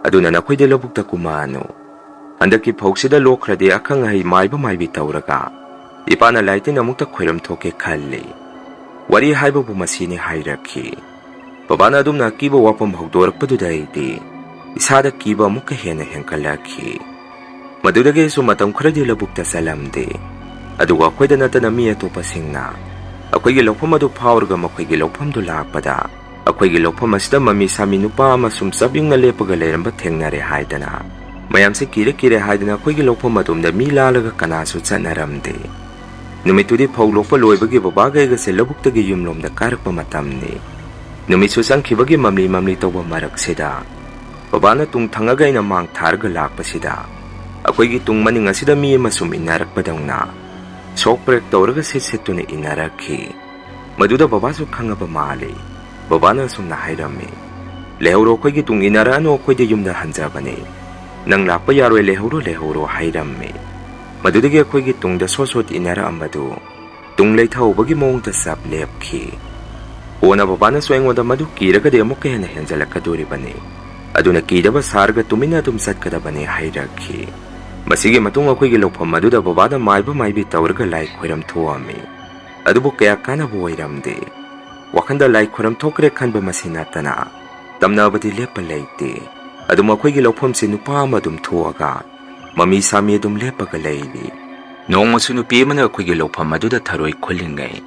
ꯑꯗꯨꯅ ꯅꯈꯣꯏꯗꯤ ꯂꯧꯕꯨꯛꯇ ꯀꯨꯝꯃꯛꯑꯅꯨ꯫ ꯍꯟꯗꯛꯀꯤ ꯐꯧꯁꯤꯗ ꯂꯣꯛꯈ꯭ꯔꯗꯤ ꯑꯈꯪ ꯑꯍꯩ ꯃꯥꯏꯕ ꯃꯥꯏꯕꯤ ꯇꯧꯔꯒ ꯏꯄꯥꯅ ꯂꯥꯏ ꯇꯤꯟ ꯑꯃꯨꯛꯇ ꯈꯣꯏꯔꯝ ꯊꯣꯛꯀꯦ ꯈꯜꯂꯤ꯫ ꯋꯥꯔꯤ ꯍꯥꯏꯕꯕꯨ ꯃꯁꯤꯅꯤ ꯍꯥꯏꯔꯛꯈꯤ꯫ ꯕꯕꯥꯅ ꯑꯗꯨꯝꯅ ꯑꯀꯤꯕ ꯋꯥꯐꯝ ꯍꯧꯗꯣꯔꯛꯄꯗꯨꯗ ꯑꯩꯗꯤ ꯏꯁꯥꯗ ꯀꯤꯕ ꯑꯃꯨꯛꯀ ꯍꯦꯟꯅ ꯍꯦꯟꯒꯠꯂꯛꯈꯤ꯫ ꯃꯗꯨꯗꯒꯤ ꯑꯩꯁꯨ ꯃꯇꯝ ꯈꯔꯗꯤ ꯂꯧꯕꯨꯛꯇ ꯆꯠꯂꯝꯗꯦ꯫ ꯑꯗꯨꯒ ꯑꯩꯈꯣꯏꯗ ꯅꯠꯇꯅ ꯃꯤ ꯑꯇꯣꯞꯄꯁꯤꯡꯅ ꯑꯩꯈꯣꯏꯒꯤ ꯂꯧꯐꯝ ꯑꯗꯨ ꯐꯥꯎꯔꯒ ꯃꯈꯣꯏꯒꯤ ꯂꯧꯐꯝꯗꯨ ꯂꯥꯛꯄꯗ, ꯑꯩꯈꯣꯏꯒꯤ ꯂꯧꯐꯝ ꯑꯁꯤꯗ ꯃꯃꯤ ꯁꯥꯃꯤ ꯅꯨꯄꯥ ꯑꯃ ꯁꯨꯝ ꯆꯞ ꯌꯨꯡꯅ ꯂꯦꯞꯄꯒ ꯂꯩꯔꯝꯕ ꯊꯦꯡꯅꯔꯦ ꯍꯥꯏꯗꯅ, ꯃꯌꯥꯝꯁꯦ ꯀꯤꯔꯦ ꯀꯤꯔꯦ ꯍꯥꯏꯗꯅ ꯑꯩꯈꯣꯏꯒꯤ ꯂꯧꯐꯝ ꯑꯗꯣꯝꯗ ꯃꯤ ꯂꯥꯜꯂꯒ ꯀꯅꯥꯁꯨ ꯆꯠꯅꯔꯝꯗꯦ꯫ ꯅꯨꯃꯤꯠꯇꯨꯗꯤ ꯐꯧ ꯂꯣꯛꯄ ꯂꯣꯏꯕꯒꯤ ꯕꯕꯥꯒ ꯑꯩꯒꯁꯦ ꯂꯧꯕꯨꯛꯇꯒꯤ ꯌꯨꯝꯂꯣꯝꯗ ꯀꯥꯔꯛꯄ ꯃꯇꯝꯅꯤ꯫ ꯅꯨꯃꯤꯠꯁꯨ ꯆꯪꯈꯤꯕꯒꯤ ꯃꯝꯂꯤ ꯃꯝꯂꯤ ꯇꯧꯕ ꯃꯔꯛꯁꯤꯗ ꯕꯕꯥꯅ ꯇꯨꯡ ꯊꯪꯉꯒ ꯑꯩꯅ ꯃꯥꯡ ꯊꯥꯔꯒ ꯂꯥꯛꯄꯁꯤꯗ, ꯑꯩꯈꯣꯏꯒꯤ ꯇꯨꯡ ꯃꯅꯤꯡ ꯑꯁꯤꯗ ꯃꯤ ꯑꯃ ꯁꯨꯝ ꯏꯟꯅꯔꯛꯄꯗꯧꯅ ꯁꯣꯛ ꯄ꯭ꯔꯦꯛ ꯇꯧꯔꯒ ꯁꯤꯠ ꯁꯤꯠꯇꯨꯅ ꯏꯟꯅꯔꯛꯈꯤ꯫ ꯃꯗꯨꯗ ꯕꯕꯥꯁꯨ ꯈꯪꯉꯕ ꯃꯥꯜꯂꯤ꯫ ꯕꯕꯥꯅ ꯑꯁꯨꯝꯅ ꯍꯥꯏꯔꯝꯃꯤ, "ꯂꯩꯍꯧꯔꯣ, ꯑꯩꯈꯣꯏꯒꯤ ꯇꯨꯡ ꯏꯟꯅꯔꯛꯑꯅꯨ, ꯑꯩꯈꯣꯏꯗꯤ ꯌꯨꯝꯗ ꯍꯟꯖꯕꯅꯤ꯫ ꯅꯪ ꯂꯥꯛꯄ ꯌꯥꯔꯣꯏ, ꯂꯩꯍꯧꯔꯣ, ꯂꯩꯍꯧꯔꯣ" ꯍꯥꯏꯔꯝꯃꯤ꯫ ꯃꯗꯨꯗꯒꯤ ꯑꯩꯈꯣꯏꯒꯤ ꯇꯨꯡꯗ ꯁꯣꯠ ꯁꯣꯠ ꯏꯟꯅꯔꯛꯑꯝꯕꯗꯨ ꯇꯨꯡ ꯂꯩꯊꯍꯧꯕꯒꯤ ꯃꯑꯣꯡꯗ ꯆꯞ ꯂꯦꯞꯈꯤ꯫ ꯀꯣꯟꯅ ꯕꯕꯥꯅꯁꯨ ꯑꯩꯉꯣꯟꯗ ꯃꯗꯨ ꯀꯤꯔꯒꯗꯤ ꯑꯃꯨꯛꯀ ꯍꯦꯟꯅ ꯍꯦꯟꯖꯜꯂꯛꯀꯗꯣꯔꯤꯕꯅꯤ, ꯑꯗꯨꯅ ꯀꯤꯗꯕ ꯁꯥꯔꯒ ꯇꯨꯃꯤꯟꯅ ꯑꯗꯨꯝ ꯆꯠꯀꯗꯕꯅꯤ ꯍꯥꯏꯔꯛꯈꯤ꯫ ꯃꯁꯤꯒꯤ ꯃꯇꯨꯡ ꯑꯩꯈꯣꯏꯒꯤ ꯂꯧꯐꯝ ꯑꯗꯨꯗ ꯕꯕꯥꯅ ꯃꯥꯏꯕ ꯃꯥꯏꯕꯤ ꯇꯧꯔꯒ ꯂꯥꯏ ꯈꯣꯏꯔꯝ ꯊꯣꯛꯑꯝꯃꯤ꯫ ꯑꯗꯨꯕꯨ ꯀꯌꯥ ꯀꯥꯟꯅꯕ ꯑꯣꯏꯔꯝꯗꯦ꯫ ꯋꯥꯈꯟꯗ ꯂꯥꯏ ꯈꯣꯏꯔꯝ ꯊꯣꯛꯈ꯭ꯔꯦ ꯈꯟꯕ ꯃꯁꯤ ꯅꯠꯇꯅ ꯇꯝꯅꯕꯗꯤ ꯂꯦꯞꯄ ꯂꯩꯇꯦ꯫ ꯑꯗꯨꯝ ꯑꯩꯈꯣꯏꯒꯤ ꯂꯧꯐꯝꯁꯤ ꯅꯨꯄꯥ ꯑꯃ ꯑꯗꯨꯝ ꯊꯣꯛꯑꯒ ꯃꯃꯤ ꯁꯥꯃꯤ ꯑꯗꯨꯝ ꯂꯦꯞꯄꯒ ꯂꯩꯔꯤ꯫ ꯅꯣꯡꯃꯁꯨ ꯅꯨꯄꯤ ꯑꯃꯅ ꯑꯩꯈꯣꯏꯒꯤ ꯂꯧꯐꯝ ꯑꯗꯨꯗ ꯊꯔꯣꯏ ꯈꯨꯜꯂꯤꯉꯩ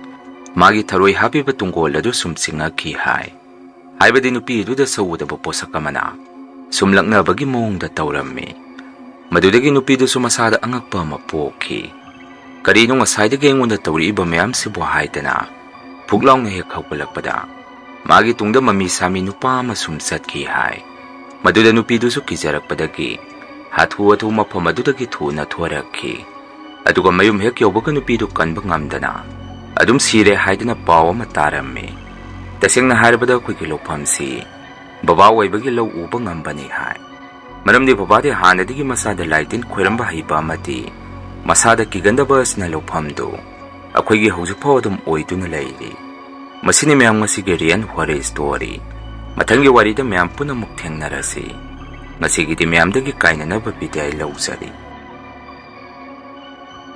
ꯃꯥꯒꯤ ꯊꯔꯣꯏ ꯍꯥꯞꯄꯤꯕ ꯇꯨꯡꯒꯣꯜ ꯑꯗꯨ ꯁꯨꯝ ꯆꯤꯡꯉꯛꯈꯤ ꯍꯥꯏ꯫ ꯍꯥꯏꯕꯗꯤ ꯅꯨꯄꯤ ꯑꯗꯨꯗ ꯁꯧꯒꯗꯕ ꯄꯣꯠꯁꯛ ꯑꯃꯅ ꯁꯨꯝ ꯂꯛꯅꯕꯒꯤ ꯃꯑꯣꯡꯗ ꯇꯧꯔꯝꯃꯤ꯫ ꯃꯗꯨꯗꯒꯤ ꯅꯨꯄꯤꯗꯨꯁꯨ ꯃꯁꯥꯗ ꯑꯉꯛꯄ ꯑꯃ ꯄꯣꯛꯈꯤ꯫ "ꯀꯔꯤꯅꯣ ꯉꯁꯥꯏꯗꯒꯤ ꯑꯩꯉꯣꯟꯗ ꯇꯧꯔꯛꯏꯕ ꯃꯌꯥꯝꯁꯤꯕꯨ?" ꯍꯥꯏꯗꯅ ꯐꯨꯛ ꯂꯥꯎꯅ ꯍꯦꯛ ꯍꯧꯒꯠꯂꯛꯄꯗ ꯃꯥꯒꯤ ꯇꯨꯡꯗ ꯃꯃꯤ ꯁꯥꯃꯤ ꯅꯨꯄꯥ ꯑꯃ ꯁꯨꯝ ꯆꯠꯈꯤ ꯍꯥꯏ꯫ ꯃꯗꯨꯗ ꯅꯨꯄꯤꯗꯨꯁꯨ ꯀꯤꯖꯔꯛꯄꯗꯒꯤ ꯍꯥꯊꯨ ꯍꯥꯊꯨ ꯃꯐꯝ ꯑꯗꯨꯗꯒꯤ ꯊꯨꯅ ꯊꯣꯔꯛꯈꯤ꯫ ꯑꯗꯨꯒ ꯃꯌꯨꯝ ꯍꯦꯛ ꯌꯧꯕꯒ ꯅꯨꯄꯤꯗꯨ ꯀꯟꯕ ꯉꯝꯗꯅ ꯑꯗꯨꯝ ꯁꯤꯔꯦ ꯍꯥꯏꯗꯅ ꯄꯥꯎ ꯑꯃ ꯇꯥꯔꯝꯃꯤ꯫ ꯇꯁꯦꯡꯅ ꯍꯥꯏꯔꯕꯗ ꯑꯩꯈꯣꯏꯒꯤ ꯂꯧꯐꯝꯁꯤ ꯕꯕꯥ ꯑꯣꯏꯕꯒꯤ ꯂꯧ ꯎꯕ ꯉꯝꯕꯅꯤ ꯍꯥꯏ꯫ ꯃꯔꯝꯗꯤ ꯕꯕꯥꯗꯤ ꯍꯥꯟꯅꯗꯒꯤ ꯃꯁꯥꯗ ꯂꯥꯏ ꯇꯤꯟ ꯈꯣꯏꯔꯝꯕ ꯍꯩꯕ ꯑꯃꯗꯤ ꯃꯁꯥꯗ ꯀꯤꯒꯟꯗꯕ ꯑꯁꯤꯅ ꯂꯧꯐꯝꯗꯨ ꯑꯩꯈꯣꯏꯒꯤ ꯍꯧꯖꯤꯛ ꯐꯥꯎ ꯑꯗꯨꯝ ꯑꯣꯏꯗꯨꯅ ꯂꯩꯔꯤ꯫ ꯃꯁꯤꯅꯤ ꯃꯌꯥꯝ ꯉꯁꯤꯒꯤ Real Horror Story꯫ ꯃꯊꯪꯒꯤ ꯋꯥꯔꯤꯗ ꯃꯌꯥꯝ ꯄꯨꯝꯅꯃꯛ ꯊꯦꯡꯅꯔꯁꯤ꯫ ꯉꯁꯤꯒꯤꯗꯤ ꯃꯌꯥꯝꯗꯒꯤ ꯀꯥꯏꯅꯅꯕ ꯕꯤꯗꯥꯏ ꯂꯧꯖꯔꯤ꯫